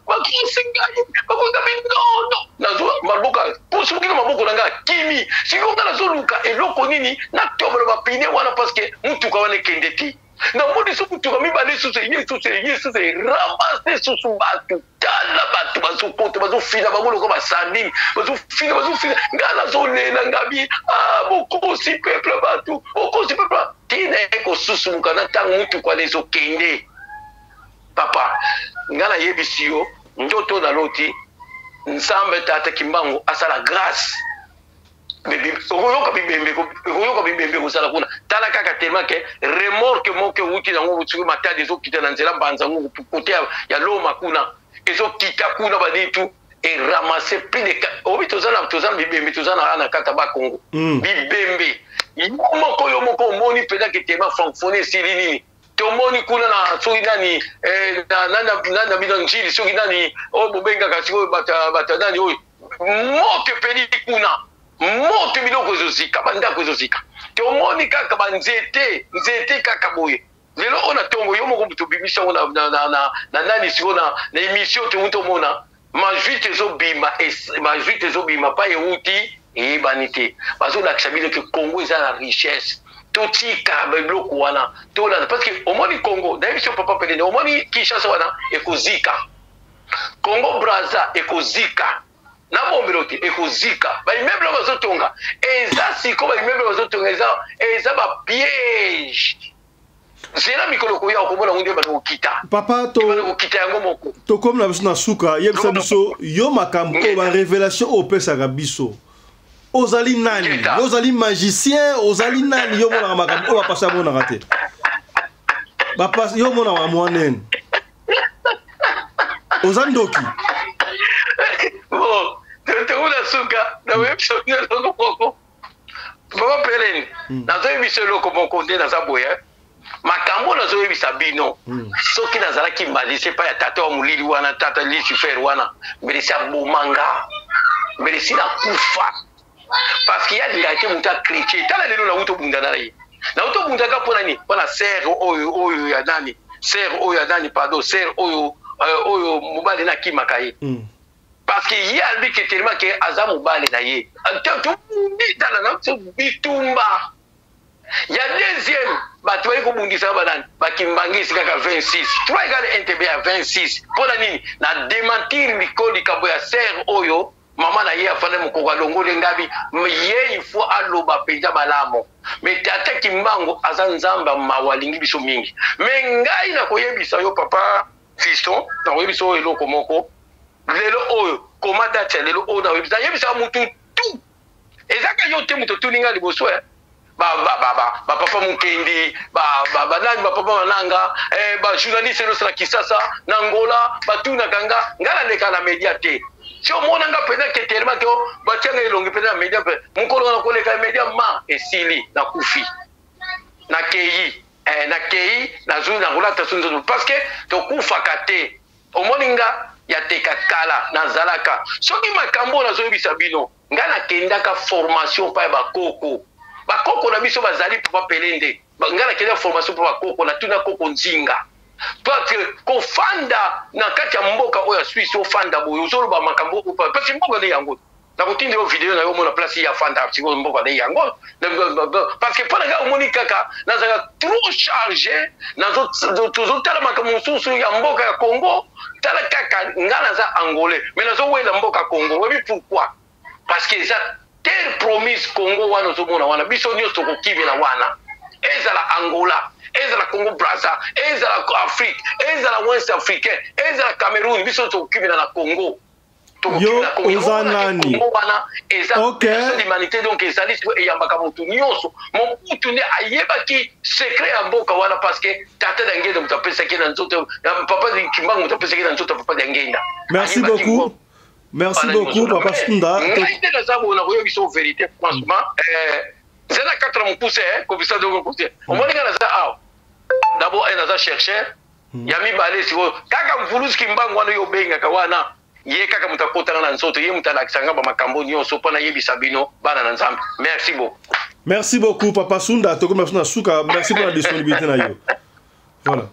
bakosi ngai bakosi ngabi non non nazwa maboka soki na maboko na ngai akimi sikoyo ngai nazoluka eloko nini natobola bapine wana parce que motuka wana ekende te namoni so motuka mibale susu eye susu eye susu eramase susu bato tala bato bazokota bazofina bango lokola basardine bazofina bazofina ngai nazolela ngabi ah, bokosi peuple bato bokosi peuple tina ye kosusumuka na ntango motuka wana ezokende papa ngai nayebisi yo ndoto naloti nzambe tata kimbangu asala grâce okoyoka bibembe okoyoka bibembe kozala kuna tala kaka tellement ke remorque moko ewuti nango soki matadi ezokita na nzela mbanza ngo kote ya loma kuna ezokita kuna banini tu eramasse plus de obi toza na toza na bibembe toza na na kata bakongo mm. bibembe yo moko yo moko omoni mpenza ke tema francophonie esili nini tomoni kuna na soki nani eh, na na na bino njili soki nani oyo bobengaka sikoyo bato ya nani oyo moto epeli kuna moto biloko ezozika bandako ezozika tomoni kaka banzete nzete kaka boye lelo oyo na ntongo yo moko moto obimisi yango na, na, na, na nani sikoyo na, na émission touti omona majuite ezobima majuite ezobima pa euti eyebani te bazolakisa bino ke congo eza na richesse totika biloko wana tolanda parce que omoni congo nayebi so papa pelende omoni kinshasa wana ekozika Congo Brazza ekozika na bombelo te ekozika ba immeuble oyo bazotonga eza siko ba immeuble bazotonga eza eza ba piège zela mikolo koya okomona ngo nde bana kokita papa to kokita yango moko tokomi na biso na suka yebisa biso yo makambo oyo ba révélation oyo opesaka biso ozali nani yo ozali magicien ozali nani yo omonaka makambo oyo bapasi amonaka te bapasi yo omonaka mwa nene oza ndoki bon tokomi suka nakoyebisa bino eloko moko papa peleni hmm. nazoyebisa eloko moko nde naza boye makambo nazoyebisa bino hmm. soki nazalaki malisi epai ya tata wa molili wana tata lucifer wana mbelesi aboma nga mbelesi nakufa parce que ye alingaka te moto akretien tala lelo nauti obunda na ye nauti obundaka mpo nani mpo na sere oyo oyo ya nani sere oyo ya nani pardon sere oyo euh, oyo mobali na akimaka ye mm. parce que ye alobi ke tellement ke aza mobali na ye tobundi tala na bitumba ya deuxième bato bayi kobundisa banani bakimbangisi kaka 26 3 egale ntb ya 26 mpo na nini na dementir liko likambo ya sere oyo mama na ye afanda mokoko alongoli ngabi ye il faut aloba mpenza malamu me tata kimbangu aza nzambe ya mawa alingi biso mingi me ngai nakoyebisa yo papa fiston nakoyebisa oyo eloko moko lelo oyo koma date ya lelo oyo nakoyebisa nayebisaka mutu tout ezaka yo te moto otuni ngai liboso eh. bapapa mukendi banani bapapa mananga eh, bajournaliste nyonso na kisasa na angola batunaka nga nga naleka na media te si omona nga mpenza ke telema ke oh, batia nga elongi mpenza na media mpe mokolo wana koleka media ma esili nakufi nakei eh, nakei nazwi nakolata so nzoto parce que tokufaka te omoni nga ya teka kala nazalaka soki makambo oyo nazoyebisa bino Nga nakendaka formation pa ya bakoko. Bakoko na biso bazali papa Pelende. Nga nakendaka formation pa bakoko, natuna koko Nzinga. Parce que kofanda na kati ya mboka oyo ya Suisse ofanda boye ozoloba makambo oyo parce que mboka nde yango. Nakotinda yo video na yo omona place ye afanda sikoyo mboka nde yango. Parce que mpo na ngai omoni kaka nazalaka trop charge tozotala makambo mosusu ya mboka ya Congo tala kaka nga naza angolais mais nazowela mboka congo oyebi pourquoi parce que eza terre promise congo wana ozomona wana biso nyonso tokokimela wana ezala angola ezala congo braza ezala afrique ezala west africain ezala cameroun biso tokokimela na congo yo oza nani wana eza okay. l'humanité donc ezali eyambaka motu nyonso mobutu nde ayebaki secret ya mboka wana parce que tata diangenda moto apesaki na nzoto papa kimbangu moto apesaki na nzoto papa diangenda merci beaucoup merci beaucoup papa stunda ngai nde naza boye nakoyebisa yo vérité franchement eh, nzela 4 mokuse eh, kobisa dongo mokuse omoni ngai naza awa d'abord eh, naza chercheur hmm. ya mibale sikoyo kaka mvuluzi kimbangu wana yo obengaka wana Ye kaka moto akota nga na nzoto, ye moto alakisa nga bamakambo nyonso mpo nayebisa bino bana na Nzambe. Merci beaucoup. Merci beaucoup Papa Sunda, tokomi na suka. Merci pour la disponibilité na yo. Voilà.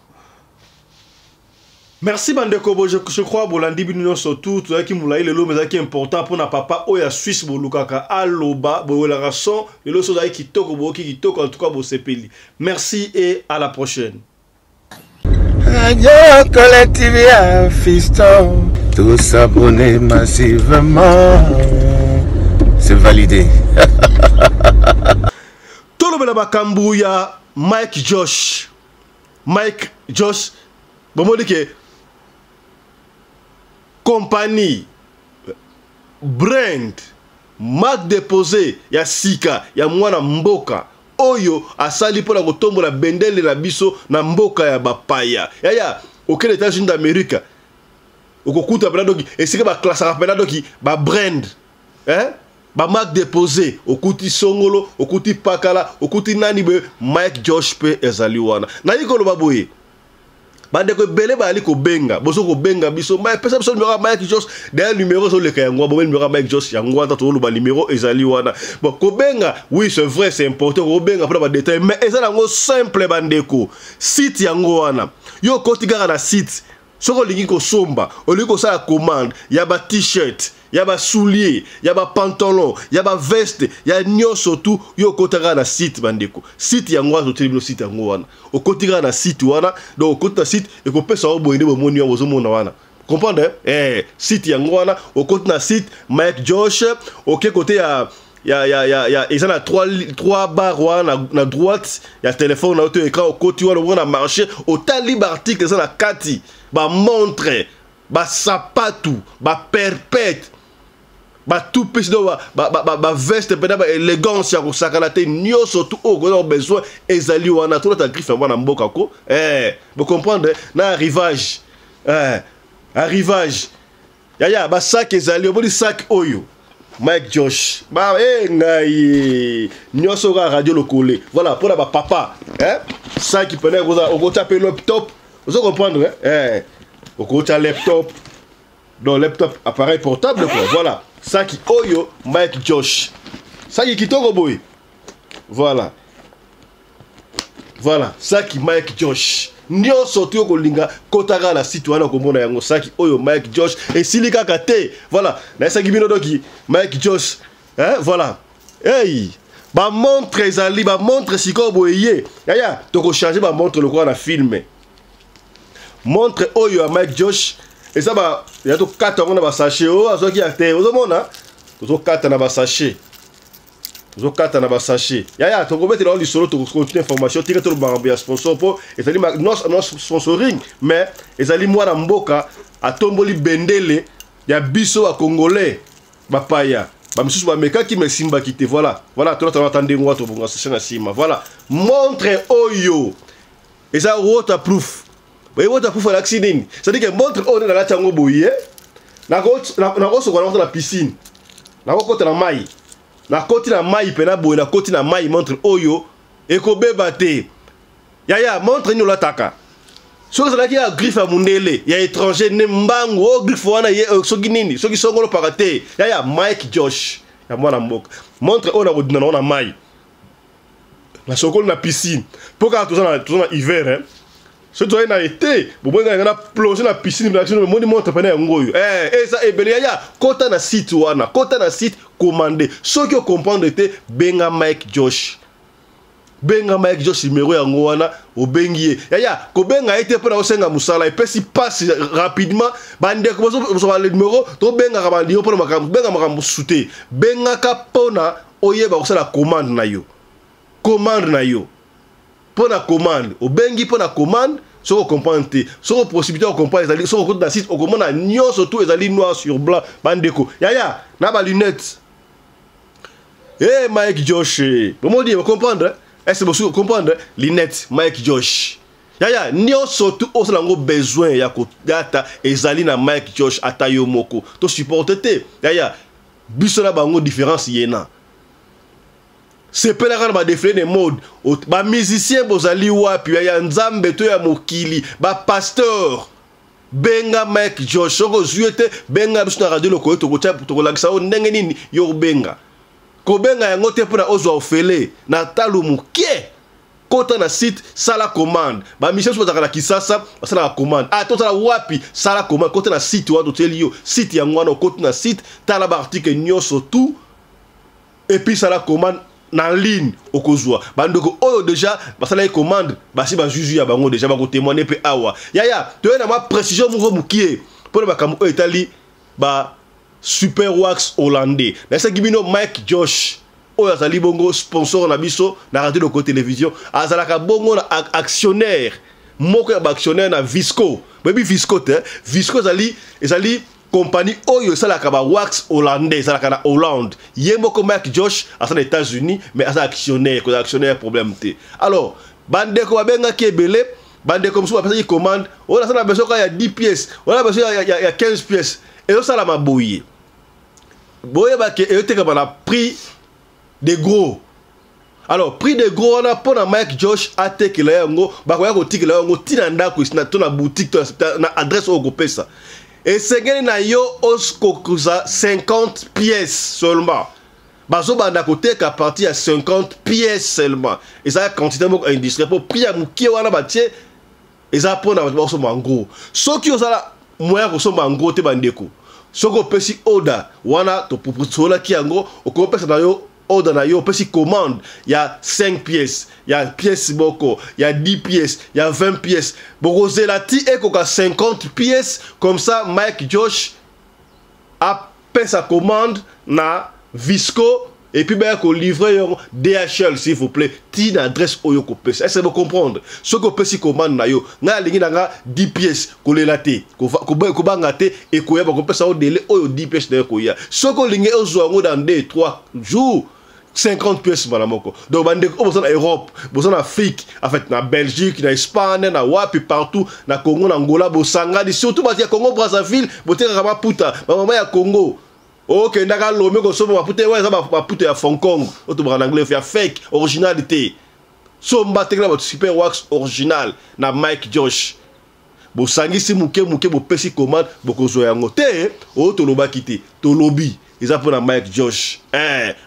Merci bandeko bo je, je crois bolandi bino nyonso tout tozalaki molai lelo mais ezalaki important mpona papa oyo ya Suisse bolukaka aloba bowelaka son lelo so ozalaki kitoko boyoki kitoko en tout cas bosepeli. Merci et à la prochaine. Radio Collective ya fiston. Tous abonnés massivement. C'est validé. Tolobela makambo ya Mike Josh. Mike Josh bomoni ke compagnie brand marque déposée ya sika ya mwana mboka oyo asali mpo na kotombola bendele na biso na mboka ya bapaya. Yaya, okende États-Unis d'Amérique, okokuta mpena doki esika baklasaka mpena doki babrand, eh? Bamarque déposé, okuti songolo, okuti pakala, okuti nani boye. Mike Josh mpe ezali wana. Nayi koloba boye, bandeko ebele bayali kobenga, bozo kobenga biso, pesa biso numero ya Mike Josh. D'ailleurs numero ezoleka yango, bomeli numero ya Mike Josh yango wana, tozoloba numero ezali wana. Bon, kobenga, oui, c'est vrai, c'est important kobenga mpona badetail, mais eza nango simple bandeko. Site yango wana, yo okoti kaka na site, soki olingi kosomba, olingi kosala commande ya ba t-shirt, ya ba soulier, ya ba pantalon, ya ba veste, ya nyonso tu, yo okota kaka na site bandeko. Site yango wana, toteli bino site yango wana, okoti kaka na site wana. Donc okoti na site, ekopesa yo boye nde bomoni yango, bozomona wana, comprendre eh? Site yango wana, okoti na site Mike Josh, oke kote ya eza na 3 bar wana na droite ya telefone na yo to écran. Okoti wana, omona marché, otali baarticle eza na kati, bamontre, basapatu, baperpète, batupesi, donc baveste mpena baélégance ya kosakana te. Nyonso tu oyo okoza besoin ezali wana. Tolata griffe ya mwana mboka ko eh, bocomprendre na arrivage, eh, arrivage yaya. Basak ezali, omoni sak oyo Mike Josh ba e ngai nyonso kaka Radio Lokole. Voilà, mpona bapapa, eh? Saki pene okotia mpe laptop, ozo comprendre, eh? Okotia laptop, donc laptop, appareil portable quoi. Voilà, saki oyo Mike Josh, saki kitoko boye. Voilà, voilà, saki Mike Josh nyonso tu okolinga, kota kaka na site wana, okomona yango. Saki oyo Mike Josh esili kaka te. Voilà, nayesaki bino doki Mike Josh, hein? Voilà, hey, bamontre ezali, bamontre sikoyo boye ye yaya, tokochange bamontre lokola na filme. Montre oyo ya Mike Josh eza ba ya tokata yango na basachet oyo azwaki ya te, ozomona tozokata na basachet, tozokata na basachet yaya. Tokobetela yango lisolo, tokocontinue information. Tika toloba makambo ya sponsor mpo ezali non sponsoring, mais ezali mwana mboka atomboli bendele ya biso bacongolais bapaya. Bamisusu bamekaki ma esimbaki te. Voilà, voilà, tolata ata ndenge wana, tobonga sachet na nsima. Voilà, montre oyo eza waterproof. Boye waterproof alakisi nini? C'est-à-dire que montre oyo nde nalati yango boye, nakosokola nakota na piscine, nakokota na mai, nakoti na mai mpena boye, nakoti na mai, montre oyo ekobeba te yaya. Montre nini olataka? Soki ezalaki ya griffe ya mundele ya étranger nde mbangu oyo griffe wana ye soki nini, soki songolo paka te yaya. Mike Josh ya mwana mboka, montre oyo nakodina nango na mai, nasokoli na piscine, mpo kaka toza na hiver, hein? Soki tozali na été, bomoi ngai na plonge na piscine, bomoni montre pene yango oyo, eh, eza ebele yaya. Kota na site wana, kota na site, commande. Soki ocomprendre te, benga Mike Josh, benga Mike Josh, numero yango wana, obengi ye yaya. Kobenga ye te mpona osenga mosala, epesi mpasi rapidement. Bandeko bozwa numero, tobengaka bandimo mpona makambo, benga makambo mosusu te, bengaka mpona oyeba kosala commande na yo, commande na yo mpo na commande. Obengi mpo na commande. Soki ocomprendre te, soki possibilité ya kocomprendre ezali, soki okoti na site, okomona nyonso tu ezali noir sur blanc bandeko yaya, na balunette. Hey, Mike Josh, bomoni, bocomprendre, est-ce bosuki comprendre? Lunette Mike Josh yaya, nyonso tu osala yango besoin ya kodata ezali na Mike Josh. Ata yo moko tosupporte te yaya, biso na bango différence yena. Sepelaka na badefile de mode. Bamusicien bozali wapi ya nzambe to ya mokili? Bapasteur. Benga Mike Josh, soki ozwi ye te, benga biso na radio Lokole, tokotia tokolakisa yo ndenge nini yo obenga. Kobenga yango te mpona ozwa ofele na talo moke. Kota na site, sala commande. Ba missions bazalaka na Kisasa, basalaka commande. Ah, tozala wapi? Sala commande, kota na site wana totieli yo. Site yango wana okoti na site, tala ba article nyonso tout et puis sala commande na ligne okozwa. Bandeko oyo déjà basalaki commande, basi bazuzu ya bango déjà bakotémoigner mpe awa. Yaya, toye na mwa précision moko mokie mpo na makambo oyo etali ba Super Wax hollandais. Nayesaki bino Mike Josh oyo azali bongo sponsor na biso na Radio Loko Télévision, azalaka bongo na actionnaire moko ya ba actionnaire na Visco. Boyebi Visco te? Visco ezali compagnie oyo esalaka ba wax hollandais, ezalaka na Hollande. Ye moko Mike Josh aza na États-Unis, mais aza actionnaire, kozala actionnaire problème te. Alors, bandeko babengaki ebele, bandeko mosusu bapesaki commande, oyo naza na besoin kaka ya 10 pièces, oyo na besoin ya 15 pièces. Ezosalama boye. Boyeba ke eyotekama na prix de gros. Alors, prix de gros wana mpo na Mike Josh atekela yango, bakoya kotikela yango ntina ndako to na boutique to na adresse oyo okopesa. Esengeli na yo okokuza 50 pièces seulement. Bazobanda koteka à partir ya 50 pièces seulement. Eza quantité moko industrielle po prix ya mokie wana batie eza mpona bato bakosomba en gros. Soki ozala moyen ya kosomba en gros te, bandeko, soki opesi order wana tosolaki yango, okopesa na yo order na yo, opesi commande ya 5 pièces, ya pièce moko, ya 10 pièces, ya 20 pièces, bokozela ti ekoka 50 pièces. Comme ça Mike Josh apesa commande na Visco et puis baya kolivre yango DHL, s'il vous plaît, ti na adresse oyo kopesa. Est-ce que vous comprendre? Soki opesi commande na yo, ngai alingi na nga 10 pièces, kolela te, kobanga te, ekoya, bakopesa yo délai oyo 10 pièces na yo koya. Soki olingi ozwa yango dans 2 3 jours, 50 pièces mbala moko. Donc bandeko oyo boza na Europe, boza na Afrique, en fait na Belgique, na Espagne, na wapi partout, na Congo, na Angola, bosangani, surtout bato ya Congo Brazzaville, botekaka maputa, bamama ya Congo, okendaka Lomé kosomba maputa oyo eza maputa ya Hong Kong, oyo tobaka na anglais ya fake, original te. Somba, tekela bato Super Wax original na Mike Josh. Bosangisi moke moke, bopesi commande, bokozwa yango te. Oyo tolobaki te, tolobi eza mpona Mike Josh,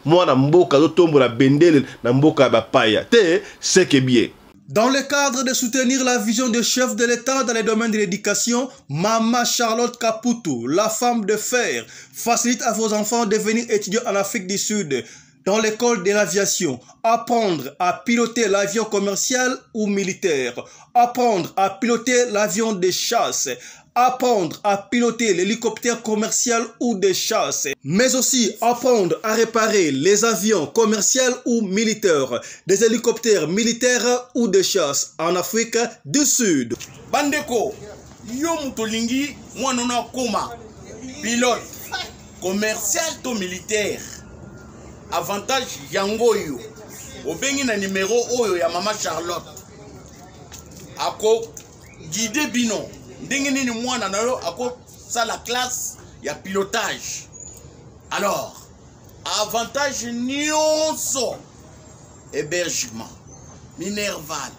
mwana mboka azotombola bendele na mboka ya bapaya te, seke bien. Dans le cadre de soutenir la vision du chef de l'État dans les domaines de l'éducation, Mama Charlotte Kaputu, la femme de fer, facilite à vos enfants de venir étudier en Afrique du Sud, dans l'école de l'aviation, apprendre à piloter l'avion commercial ou militaire, apprendre à piloter l'avion de chasse, apprendre à piloter l'hélicoptère commercial ou de chasse, mais aussi apprendre à réparer les avions commerciaux ou militaires, des hélicoptères militaires ou de chasse en Afrique du Sud. Bandeko, yo moto olingi mwana na akoma pilote commercial to militaire, avantage yango oyo obengi na numero oyo ya Mama Charlotte, ako guide bino ndenge nini mwana na yo akosala classe ya pilotage. Alors, avantage nyonso, hébergement, minerval,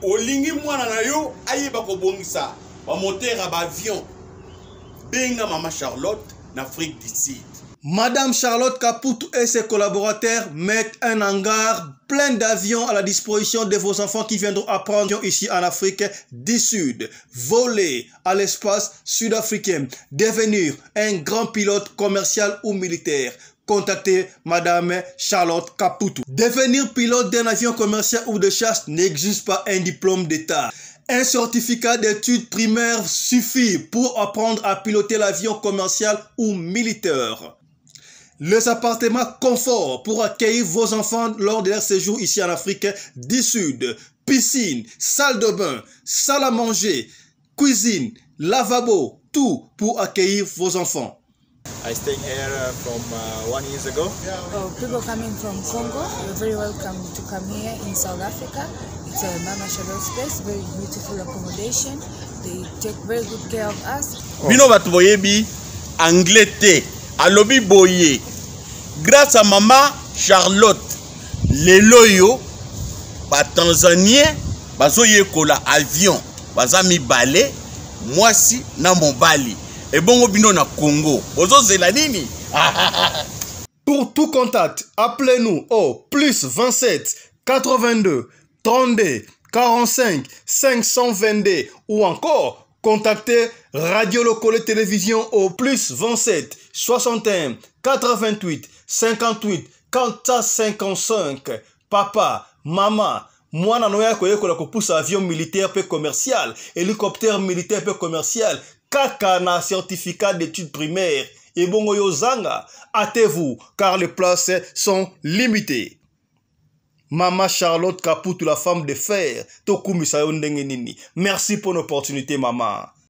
olingi mwana na yo ayeba kobongisa bamoteur ya baavion, benga Mama Charlotte na Afrique du Sud. Madame Charlotte Kaputu et ses collaborateurs mettent un hangar plein d'avions à la disposition de vos enfants qui viendront apprendre ici en Afrique du Sud, voler à l'espace sud-africain, devenir un grand pilote commercial ou militaire. Contactez Madame Charlotte Kaputu. Devenir pilote d'un avion commercial ou de chasse n'exige pas un diplôme d'État. Un certificat d'études primaires suffit pour apprendre à piloter l'avion commercial ou militaire. Les appartements confort pour accueillir vos enfants lors de leur séjour ici en Afrique du Sud. Piscine, salle de bain, salle à manger, cuisine, lavabo, tout pour accueillir vos enfants. I stay here from 1 years ago. Oh, people coming from Congo, you're very welcome to come here in South Africa. It's a Mama Charlotte's place, very beautiful accommodation. They take very good care of us. Bino bato boyebi anglais te, alobi boye: grâce à Mama Charlotte, lelo oyo batanzanien bazoyekola avion, baza mibale. Mwasi na mobali. Ebongo bino na Congo bozozela nini? Pour tout contact, appelez-nous au plus 27 82 32 45 522 ou encore contactez Radio Lokole Télévision au plus 27 61 88 58 455. Papa, maman, mwana no ya koyekola kopusa avion militaire pe commercial, hélicoptère militaire pe commercial, kaka na certificat d'études primaires. Ebongo yo zanga, hâtez-vous car les places sont limitées. Mama Charlotte Kaputu, la femme de fer, tokumisa yo ndenge nini. Merci pour l'opportunité, maman.